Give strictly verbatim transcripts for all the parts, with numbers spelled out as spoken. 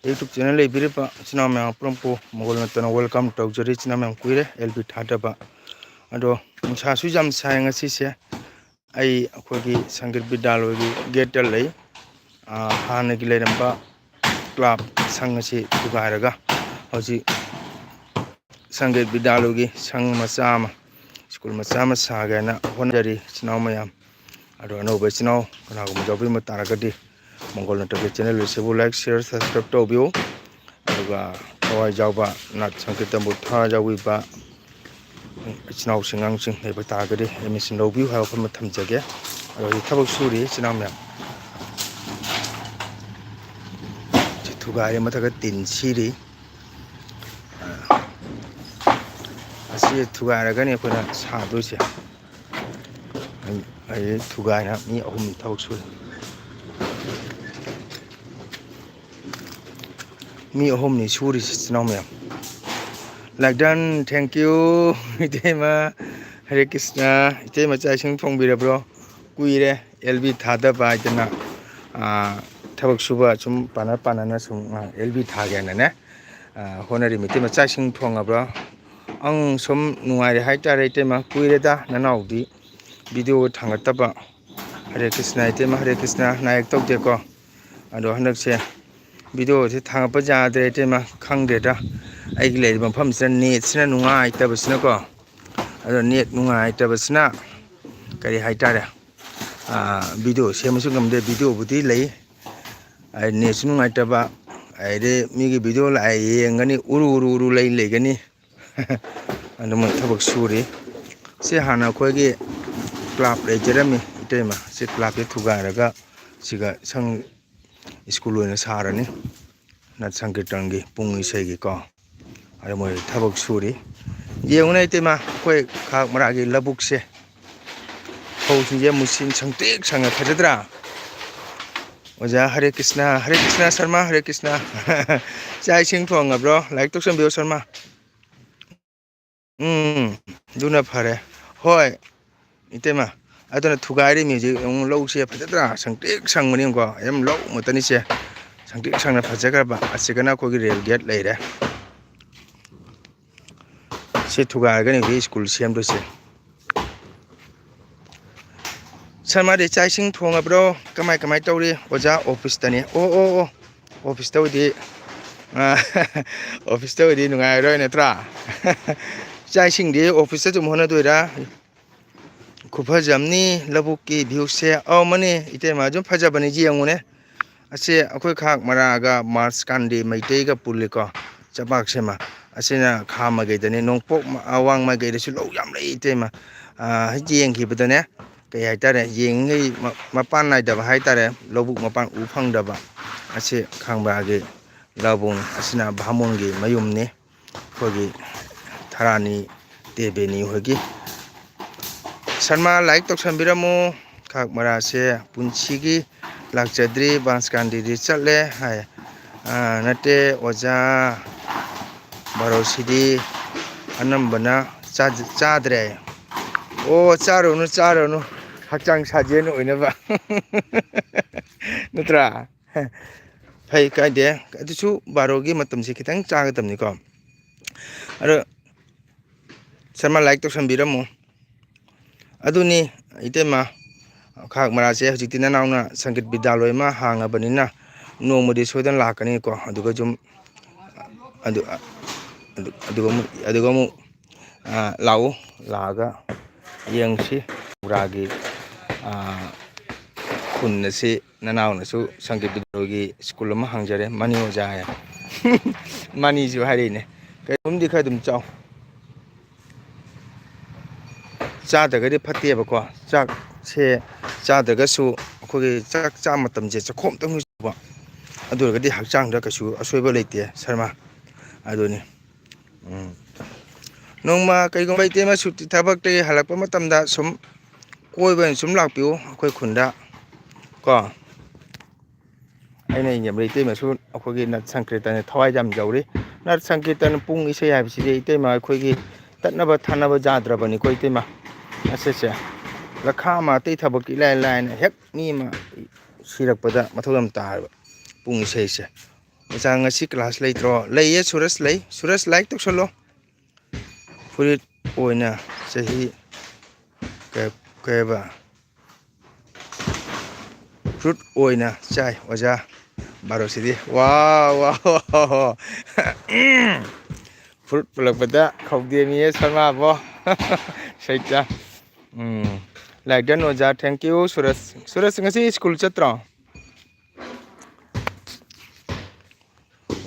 YouTube channel ꯂꯩꯕꯤꯔꯤꯕ ꯏꯆꯤꯟ ꯏꯅꯥꯎ ꯃꯌꯥꯝ ꯄꯨꯝꯅꯃꯛꯄꯨ ꯃꯒꯣꯜ ꯅꯠꯇꯅ welcome ꯇꯧꯖꯔꯤ꯫ ꯏꯆꯤꯟ ꯏꯅꯥꯎ ꯃꯌꯥꯝ ꯀꯨꯏꯔꯦ L B ꯊꯥꯗꯕ꯫ ꯑꯗꯣ ꯅꯨꯡꯁꯥꯁꯨ ꯌꯥꯝ ꯁꯥꯏ ꯉꯁꯤꯁꯦ꯫ ꯑꯩ ꯑꯩꯈꯣꯏꯒꯤ ꯁꯪꯒꯤꯠ ꯕꯤꯗ꯭ꯌꯥꯂꯣꯏꯒꯤ gate ꯇ ꯂꯩ꯫ ꯑꯥ, ꯍꯥꯟꯅꯒꯤ ꯂꯩꯔꯝꯕ club ꯁꯪ ꯑꯁꯤ ꯊꯨꯒꯥꯏꯔꯒ ꯍꯧꯖꯤꯛ ꯁꯪꯒꯤꯠ ꯕꯤꯗ꯭ꯌꯥꯂꯣꯏꯒꯤ ꯁꯪ ꯃꯆꯥ ꯑꯃ, school ꯃꯆꯥ ꯑꯃ ꯁꯥꯒꯦꯅ ꯍꯣꯠꯅꯔꯤ ꯏꯆꯤꯟ ꯏꯅꯥꯎ ꯃꯌꯥꯝ꯫ ꯑꯗꯣ ꯑꯅꯧꯕ ꯏꯆꯤꯟ ꯏꯅꯥꯎ ꯀꯅꯥꯒꯨꯝꯕ ꯌꯥꯎꯕꯤꯔꯝꯕ ꯇꯥꯔꯒꯗꯤ ꯃꯪꯒꯣꯜ ꯅꯠꯇ꯭ꯔꯒ channel ꯑꯁꯤꯕꯨ like, share, subscribe ꯇꯧꯕꯤꯌꯨ꯫ ꯑꯗꯨꯒ ꯊꯋꯥꯏ ꯌꯥꯎꯕ ꯅꯥꯠ ꯁꯪꯀꯤꯔꯇꯟꯕꯨ ꯊꯋꯥꯏ ꯌꯥꯎꯕꯤꯕ ꯏꯆꯤꯟ ꯏꯅꯥꯎꯁꯤꯡ ꯑꯉꯥꯡꯁꯤꯡ ꯂꯩꯕ ꯇꯥꯔꯒꯗꯤ admission ꯂꯧꯕꯤꯌꯨ ꯍꯥꯏꯕ ꯋꯥꯐꯝ ꯑꯃ ꯊꯝꯖꯒꯦ꯫ ꯑꯗꯣ ꯍꯧꯖꯤꯛ ꯊꯕꯛ ꯁꯨꯔꯤ ꯏꯆꯤꯟ ꯏꯅꯥꯎ ꯃꯌꯥꯝ꯫ ꯁꯤ ꯊꯨꯒꯥꯏꯔꯦ, ꯃꯊꯛꯇ ꯇꯤꯟ ꯁꯤꯔꯤ꯫ ꯑꯁꯤ ꯊꯨꯒꯥꯏꯔꯒꯅꯤ ꯑꯩꯈꯣꯏꯅ ꯁꯥꯗꯣꯏꯁꯦ꯫ ꯑꯩ, ꯑꯩ ꯊꯨꯒꯥꯏꯅ ꯃꯤ ꯑꯍꯨꯝ ꯊꯕꯛ ꯁꯨꯔꯤ꯫ ꯃꯤ ꯑꯍꯨꯝꯅꯤ ꯁꯨꯔꯤꯁꯤ, ꯏꯆꯤꯟ ꯏꯅꯥꯎ ꯃꯌꯥꯝ꯫ ꯂꯥꯏꯗꯟ, thank you꯫ ꯏꯇꯩꯃ, ꯍꯔꯦ ꯀ꯭ꯔꯤꯁꯅ꯫ ꯏꯇꯩꯃ, ꯆꯥꯛ ꯏꯁꯤꯡ ꯊꯣꯡꯕꯤꯔꯕ꯭ꯔꯣ? ꯀꯨꯏꯔꯦ L B ꯊꯥꯗꯕ ꯍꯥꯏꯗꯅ, ꯑꯥ, ꯊꯕꯛ ꯁꯨꯕ ꯁꯨꯝ ꯄꯥꯟꯅ ꯄꯥꯟꯅꯅ ꯁꯨꯝ, ꯑꯥ, L B ꯊꯥꯒꯦꯅꯅꯦ, ꯑꯥ, ꯍꯣꯠꯅꯔꯤ꯫ ꯏꯇꯩꯃ, ꯆꯥꯛ ꯏꯁꯤꯡ ꯊꯣꯡꯉꯕ꯭ꯔꯣ? ꯑꯪ, ꯁꯨꯝ ꯅꯨꯡꯉꯥꯏꯔꯦ ꯍꯥꯏꯇꯥꯔꯦ ꯏꯇꯩꯃ꯫ ꯀꯨꯏꯔꯦꯗ ꯅꯅꯥꯎꯗꯤ video ꯊꯥꯡꯒꯠꯇꯕ꯫ ꯍꯔꯦ ꯀ꯭ꯔꯤꯁꯅ ꯏꯇꯩꯃ, ꯍꯔꯦ ꯀ꯭ꯔꯤꯁꯅ꯫ ꯅꯥꯌꯦꯛ ꯇꯧꯗꯦꯀꯣ꯫ ꯑꯗꯣ ꯍꯟꯗꯛꯁꯦ video ꯁꯦ ꯊꯥꯡꯒꯠꯄ ꯌꯥꯗ꯭ꯔꯦ ꯏꯇꯩꯃ, ꯈꯪꯗ꯭ꯔꯦꯗ꯫ ꯑꯩꯒꯤ ꯂꯩꯔꯤꯕ ꯃꯐꯝꯁꯤꯗ net ꯁꯤꯅ ꯅꯨꯡꯉꯥꯏꯇꯕꯁꯤꯅꯀꯣ꯫ ꯑꯗꯣ net ꯅꯨꯡꯉꯥꯏꯇꯕꯁꯤꯅ ꯀꯔꯤ ꯍꯥꯏꯇꯥꯔꯦ, ꯑꯥ, video ꯁꯦꯝꯕꯁꯨ ꯉꯝꯗꯦ꯫ Video ꯕꯨꯗꯤ ꯂꯩ, ꯑꯩ net ꯁꯨ ꯅꯨꯡꯉꯥꯏꯇꯕ, ꯑꯗꯩꯗꯤ ꯃꯤꯒꯤ video ꯂꯥꯛꯑꯦ ꯌꯦꯡꯒꯅꯤ, ꯎꯔꯨ ꯎꯔꯨ ꯎꯔꯨ ꯂꯩ ꯂꯩꯒꯅꯤ꯫ ꯑꯗꯨꯃꯥꯏꯅ ꯊꯕꯛ ꯁꯨꯔꯤ꯫ ꯁꯤ ꯍꯥꯟꯅ ꯑꯩꯈꯣꯏꯒꯤ club ꯂꯩꯖꯔꯝꯃꯤ ꯏꯇꯩꯃ꯫ ꯁꯤ club ꯁꯦ ꯊꯨꯒꯥꯏꯔꯒ ꯁꯤꯒ ꯁꯪ school ꯑꯣꯏꯅ ꯁꯥꯔꯅꯤ꯫ ꯅꯥꯠ ꯁꯪꯀꯤꯔꯇꯟꯒꯤ ꯄꯨꯡ ꯏꯁꯩꯒꯤꯀꯣ꯫ ꯑꯗꯨ ꯃꯣꯏ ꯊꯕꯛ ꯁꯨꯔꯤ꯫ ꯌꯦꯡꯉꯨꯅꯦ ꯏꯇꯩꯃ, ꯑꯩꯈꯣꯏ ꯈꯥꯛ ꯃꯔꯥꯒꯤ ꯂꯧꯕꯨꯛꯁꯦ꯫ ꯐꯧꯁꯤꯡꯁꯦ ꯃꯨꯁꯤꯟ ꯁꯪꯇ꯭ꯔꯤꯛ ꯁꯪꯉꯦ, ꯐꯖꯗ꯭ꯔꯥ? ꯑꯣꯖꯥ, ꯍꯔꯦ ꯀ꯭ꯔꯤꯁꯅ, ꯍꯔꯦ ꯀ꯭ꯔꯤꯁꯅ ꯁꯔꯃ, ꯍꯔꯦ ꯀ꯭ꯔꯤꯁꯅ꯫ ꯆꯥꯛ ꯏꯁꯤꯡ ꯊꯣꯡꯉꯕ꯭ꯔꯣ? ꯂꯥꯏꯔꯤꯛ ꯇꯧꯁꯟꯕꯤꯌꯣ ꯁꯔꯃ꯫ ꯎꯝ, ꯑꯗꯨꯅ ꯐꯔꯦ꯫ ꯍꯣꯏ, ꯏꯇꯩꯃ, ꯑꯗꯨꯅ ꯊꯨꯒꯥꯏꯔꯤꯃꯤ ꯍꯧꯖꯤꯛ꯫ ꯑꯃꯨꯛ ꯂꯧꯁꯦ ꯐꯖꯗ꯭ꯔꯥ? ꯁꯪꯇ꯭ꯔꯤꯛ ꯁꯪꯕꯅꯤ꯫ ꯌꯦꯡꯉꯨꯀꯣ, ꯑꯗꯨꯝ ꯂꯧ ꯉꯥꯛꯇꯅꯤꯁꯦ꯫ ꯁꯪꯇ꯭ꯔꯤꯛ ꯁꯪꯅ ꯐꯖꯈ꯭ꯔꯕ꯫ ꯑꯁꯤꯒꯅ ꯑꯩꯈꯣꯏꯒꯤ ꯔꯦꯜ ꯒꯦꯠ ꯂꯩꯔꯦ꯫ ꯁꯤ ꯊꯨꯒꯥꯏꯔꯒꯅꯤ ꯍꯧꯖꯤꯛ ꯁ꯭ꯀꯨꯜ ꯁꯦꯝꯗꯣꯏꯁꯦ꯫ ꯁꯔꯃꯥꯗꯤ ꯆꯥꯛ ꯏꯁꯤꯡ ꯊꯣꯡꯉꯕ꯭ꯔꯣ? ꯀꯃꯥꯏ ꯀꯃꯥꯏ ꯇꯧꯔꯤ? ꯑꯣꯖꯥ ꯑꯣꯐꯤꯁꯇꯅꯤ꯫ ꯑꯣ, ꯑꯣ, ꯑꯣ꯫ ꯑꯣꯐꯤꯁꯇ ꯑꯣꯏꯗꯤ, ꯑ, ꯑꯣꯐꯤꯁꯇ ꯑꯣꯏꯗꯤ ꯅꯨꯡꯉꯥꯏꯔꯔꯣꯏ ꯅꯠꯇ꯭ꯔꯥ? ꯆꯥꯛ ꯏꯁꯤꯡꯗꯤ ꯑꯣꯐꯤꯁꯇ ꯑꯗꯨꯝ ꯍꯣꯠꯅꯗꯣꯏꯔꯥ? ꯈꯨꯐꯖ ꯑꯃꯅꯤ ꯂꯧꯕꯨꯛꯀꯤ ꯚ꯭ꯌꯨꯁꯦ꯫ ꯑꯧ, ꯃꯥꯅꯦ, ꯏꯇꯩꯃ, ꯑꯗꯨꯝ ꯐꯖꯕꯅꯤ, ꯌꯦꯡꯉꯨꯅꯦ꯫ ꯑꯁꯤ ꯑꯩꯈꯣꯏ ꯈꯥꯛ ꯃꯔꯥꯒ ꯃꯥꯔꯁꯀꯥꯟꯗꯤ ꯃꯩꯇꯩꯒ ꯄꯨꯜꯂꯤꯀꯣ, ꯆꯄꯥꯛ ꯁꯦꯝꯃ꯫ ꯑꯁꯤꯅ ꯈꯥ ꯃꯥꯏꯀꯩꯗꯅꯤ, ꯅꯣꯡꯄꯣꯛ ꯃ-, ꯑꯋꯥꯡ ꯃꯥꯏꯀꯩꯗꯁꯨ ꯂꯧ ꯌꯥꯝ ꯂꯩ, ꯏꯇꯩꯃ꯫ ꯑꯥ, ꯍꯦꯛ ꯌꯦꯡꯈꯤꯕꯗꯅꯦ, ꯀꯩ ꯍꯥꯏꯇꯥꯔꯦ, ꯌꯦꯡꯉꯤꯉꯩ ꯃ-, ꯃꯄꯥꯟ ꯅꯥꯏꯗꯕ ꯍꯥꯏꯇꯥꯔꯦ, ꯂꯧꯕꯨꯛ ꯃꯄꯥꯟ ꯎ ꯐꯪꯗꯕ꯫ ꯑꯁꯤ ꯈꯥꯡꯕ꯭ꯔꯥꯒꯤ ꯂꯧꯕꯨꯛꯅꯤ꯫ ꯑꯁꯤꯅ ꯚꯥꯃꯣꯟꯒꯤ ꯃꯌꯨꯝꯅꯤ꯫ ꯑꯩꯈꯣꯏꯒꯤ ꯊꯔꯥꯅꯤ ꯗꯦꯕꯦꯅꯤ ꯍꯣꯏꯒꯤ꯫ ꯁꯔꯃꯥ ꯂꯥꯏꯛ ꯇꯧꯁꯟꯕꯤꯔꯝꯃꯨ꯫ ꯈꯥꯛ ꯃꯔꯥꯁꯦ ꯄꯨꯟꯁꯤꯒꯤ ꯂꯥꯛꯆꯗ꯭ꯔꯤ, ꯕꯥꯟꯁꯀꯥꯟꯗꯤꯗꯤ ꯆꯠꯂꯦ ꯍꯥꯏ꯫ ꯑꯥ, ꯅꯠꯇꯦ ꯑꯣꯖꯥ, ꯕꯥꯔꯣꯁꯤꯗꯤ ꯑꯅꯝꯕꯅ ꯆꯥꯗ-, ꯆꯥꯗ꯭ꯔꯦ꯫ ꯑꯣ, ꯆꯥꯔꯨꯅꯨ, ꯆꯥꯔꯨꯅꯨ, ꯍꯛꯆꯥꯡ ꯁꯥꯖꯦꯜ ꯑꯣꯏꯅꯕ꯫ ꯅꯠꯇ꯭ꯔꯥ? ꯐꯩ, ꯀꯥꯏꯗꯦ꯫ ꯑꯗꯨꯁꯨ ꯕꯥꯔꯣꯒꯤ ꯃꯇꯝꯁꯤ ꯈꯤꯇꯪ ꯆꯥꯒꯗꯕꯅꯤꯀꯣ꯫ ꯑꯗꯣ ꯁꯔꯃ ꯂꯥꯏꯛ ꯇꯧꯁꯟꯕꯤꯔꯝꯃꯨ꯫ ꯑꯗꯨꯅꯤ, ꯏꯇꯩꯃ, ꯈꯥꯛ ꯃꯔꯥꯁꯦ ꯍꯧꯖꯤꯛꯇꯤ ꯅꯅꯥꯎꯅ ꯁꯪꯒꯤꯠ ꯕꯤꯗ꯭ꯌꯥꯂꯣꯏ ꯑꯃ ꯍꯥꯡꯉꯕꯅꯤꯅ ꯅꯣꯡꯃꯗꯤ ꯁꯣꯏꯗꯅ ꯂꯥꯛꯀꯅꯤꯀꯣ꯫ ꯑꯗꯨꯒ ꯁꯨꯝ, ꯑꯗꯨ, ꯑꯗꯨ, ꯑꯗꯨꯒ ꯑꯃꯨꯛ, ꯑꯗꯨꯒ ꯑꯃꯨꯛ, ꯑ, ꯂꯥꯛꯎ, ꯂꯥꯛꯑꯒ ꯌꯦꯡꯁꯤ꯫ ꯄꯨꯔꯥꯒꯤ, ꯑ, ꯈꯨꯟ ꯑꯁꯤ ꯅꯅꯥꯎꯅꯁꯨ ꯁꯪꯒꯤꯠ ꯕꯤꯗ꯭ꯌꯥꯂꯣꯏꯒꯤ ꯁ꯭ꯀꯨꯜ ꯑꯃ ꯍꯥꯡꯖꯔꯦ, ꯃꯅꯤ ꯑꯣꯖꯥ ꯍꯥꯏ꯫ ꯃꯅꯤꯁꯨ ꯍꯥꯏꯔꯛꯏꯅꯦ꯫ ꯀꯩꯒꯨꯝꯗꯤ ꯈꯔ ꯑꯗꯨꯝ ꯆꯥꯎ꯫ ꯆꯥꯗ꯭ꯔꯒꯗꯤ ꯐꯠꯇꯦꯕꯀꯣ꯫ ꯆꯥꯛꯁꯦ ꯆꯥꯗ꯭ꯔꯒꯁꯨ ꯑꯩꯈꯣꯏꯒꯤ ꯆꯥꯛ ꯆꯥ ꯃꯇꯝꯁꯦ ꯆꯥꯛꯈꯣꯝ ꯑꯝꯇꯪ ꯆꯥꯎꯕ꯫ ꯑꯗꯨ ꯑꯣꯏꯔꯒꯗꯤ ꯍꯛꯆꯥꯡꯗ ꯀꯩꯁꯨ ꯑꯁꯣꯏꯕ ꯂꯩꯇꯦ, ꯁꯔꯃ꯫ ꯑꯗꯨꯅꯤ꯫ ꯎꯝ꯫ ꯅꯣꯡꯃ ꯀꯩꯒꯨꯝꯕ ꯏꯇꯩꯃ ꯁꯨꯇꯤ ꯊꯕꯛꯇꯒꯤ ꯍꯜꯂꯛꯄ ꯃꯇꯝꯗ ꯁꯨꯝ ꯀꯣꯏꯕ ꯑꯣꯏꯅ ꯁꯨꯝ ꯂꯥꯛꯄꯤꯌꯨ ꯑꯩꯈꯣꯏ ꯈꯨꯟꯗ ꯀꯣ꯫ ꯑꯩꯅ ꯌꯦꯡꯕꯗ ꯏꯇꯩꯃꯁꯨ ꯑꯩꯈꯣꯏꯒꯤ ꯅꯠ ꯁꯪꯀ꯭ꯔꯤꯇꯟꯗ ꯊꯋꯥꯏ ꯌꯥꯝ ꯌꯥꯎꯔꯤ꯫ ꯅꯠ ꯁꯪꯀ꯭ꯔꯤꯇꯟ ꯄꯨꯡ ꯏꯁꯩ ꯍꯥꯏꯕꯁꯤꯗꯤ ꯏꯇꯩꯃ ꯑꯩꯈꯣꯏꯒꯤ ꯇꯠꯅꯕ ꯊꯥꯅꯕ ꯌꯥꯗ꯭ꯔꯕꯅꯤꯀꯣ ꯏꯇꯩꯃ꯫ ꯑꯁꯤꯁꯦ ꯂꯈꯥ ꯑꯃ ꯑꯇꯩ ꯊꯕꯛꯇꯤ ꯏꯂꯥꯏ ꯂꯥꯏꯅ ꯍꯦꯛ ꯃꯤ ꯑꯃ ꯁꯤꯔꯛꯄꯗ ꯃꯊꯧ ꯌꯥꯝ ꯇꯥꯔꯕ꯫ ꯄꯨꯡ ꯏꯁꯩꯁꯦ꯫ ꯑꯣꯖꯥ, ꯉꯁꯤ class ꯂꯩꯇ꯭ꯔꯣ? ꯂꯩꯌꯦ ꯁꯨꯔꯖ, ꯂꯩ꯫ ꯁꯨꯔꯖ, like ꯇꯧꯁꯜꯂꯣ꯫ ꯐꯨꯔꯤꯠ ꯑꯣꯏꯅ ꯆꯍꯤ ꯀ-, ꯀꯩꯕ? ꯐ꯭ꯔꯨꯠ ꯑꯣꯏꯅ ꯆꯥꯏ ꯑꯣꯖꯥ꯫ ꯕꯥꯔꯣꯁꯤꯗꯤ꯫ ꯋꯥ, ꯋꯥ, ꯋꯥ, ꯋꯥ꯫ ꯐ꯭ꯔꯨꯠ ꯄꯨꯜꯂꯛꯄꯗ ꯈꯧꯗꯦꯝꯃꯤꯌꯦ ꯁꯔꯃꯥꯕꯣ꯫ ꯁꯩꯇ꯫ ꯎꯝ꯫ Like done ꯑꯣꯖꯥ꯫ Thank you ꯁꯨꯔꯖ꯫ ꯁꯨꯔꯖ ꯉꯁꯤ ꯁ꯭ꯀꯨꯜ ꯆꯠꯇ꯭ꯔꯣ?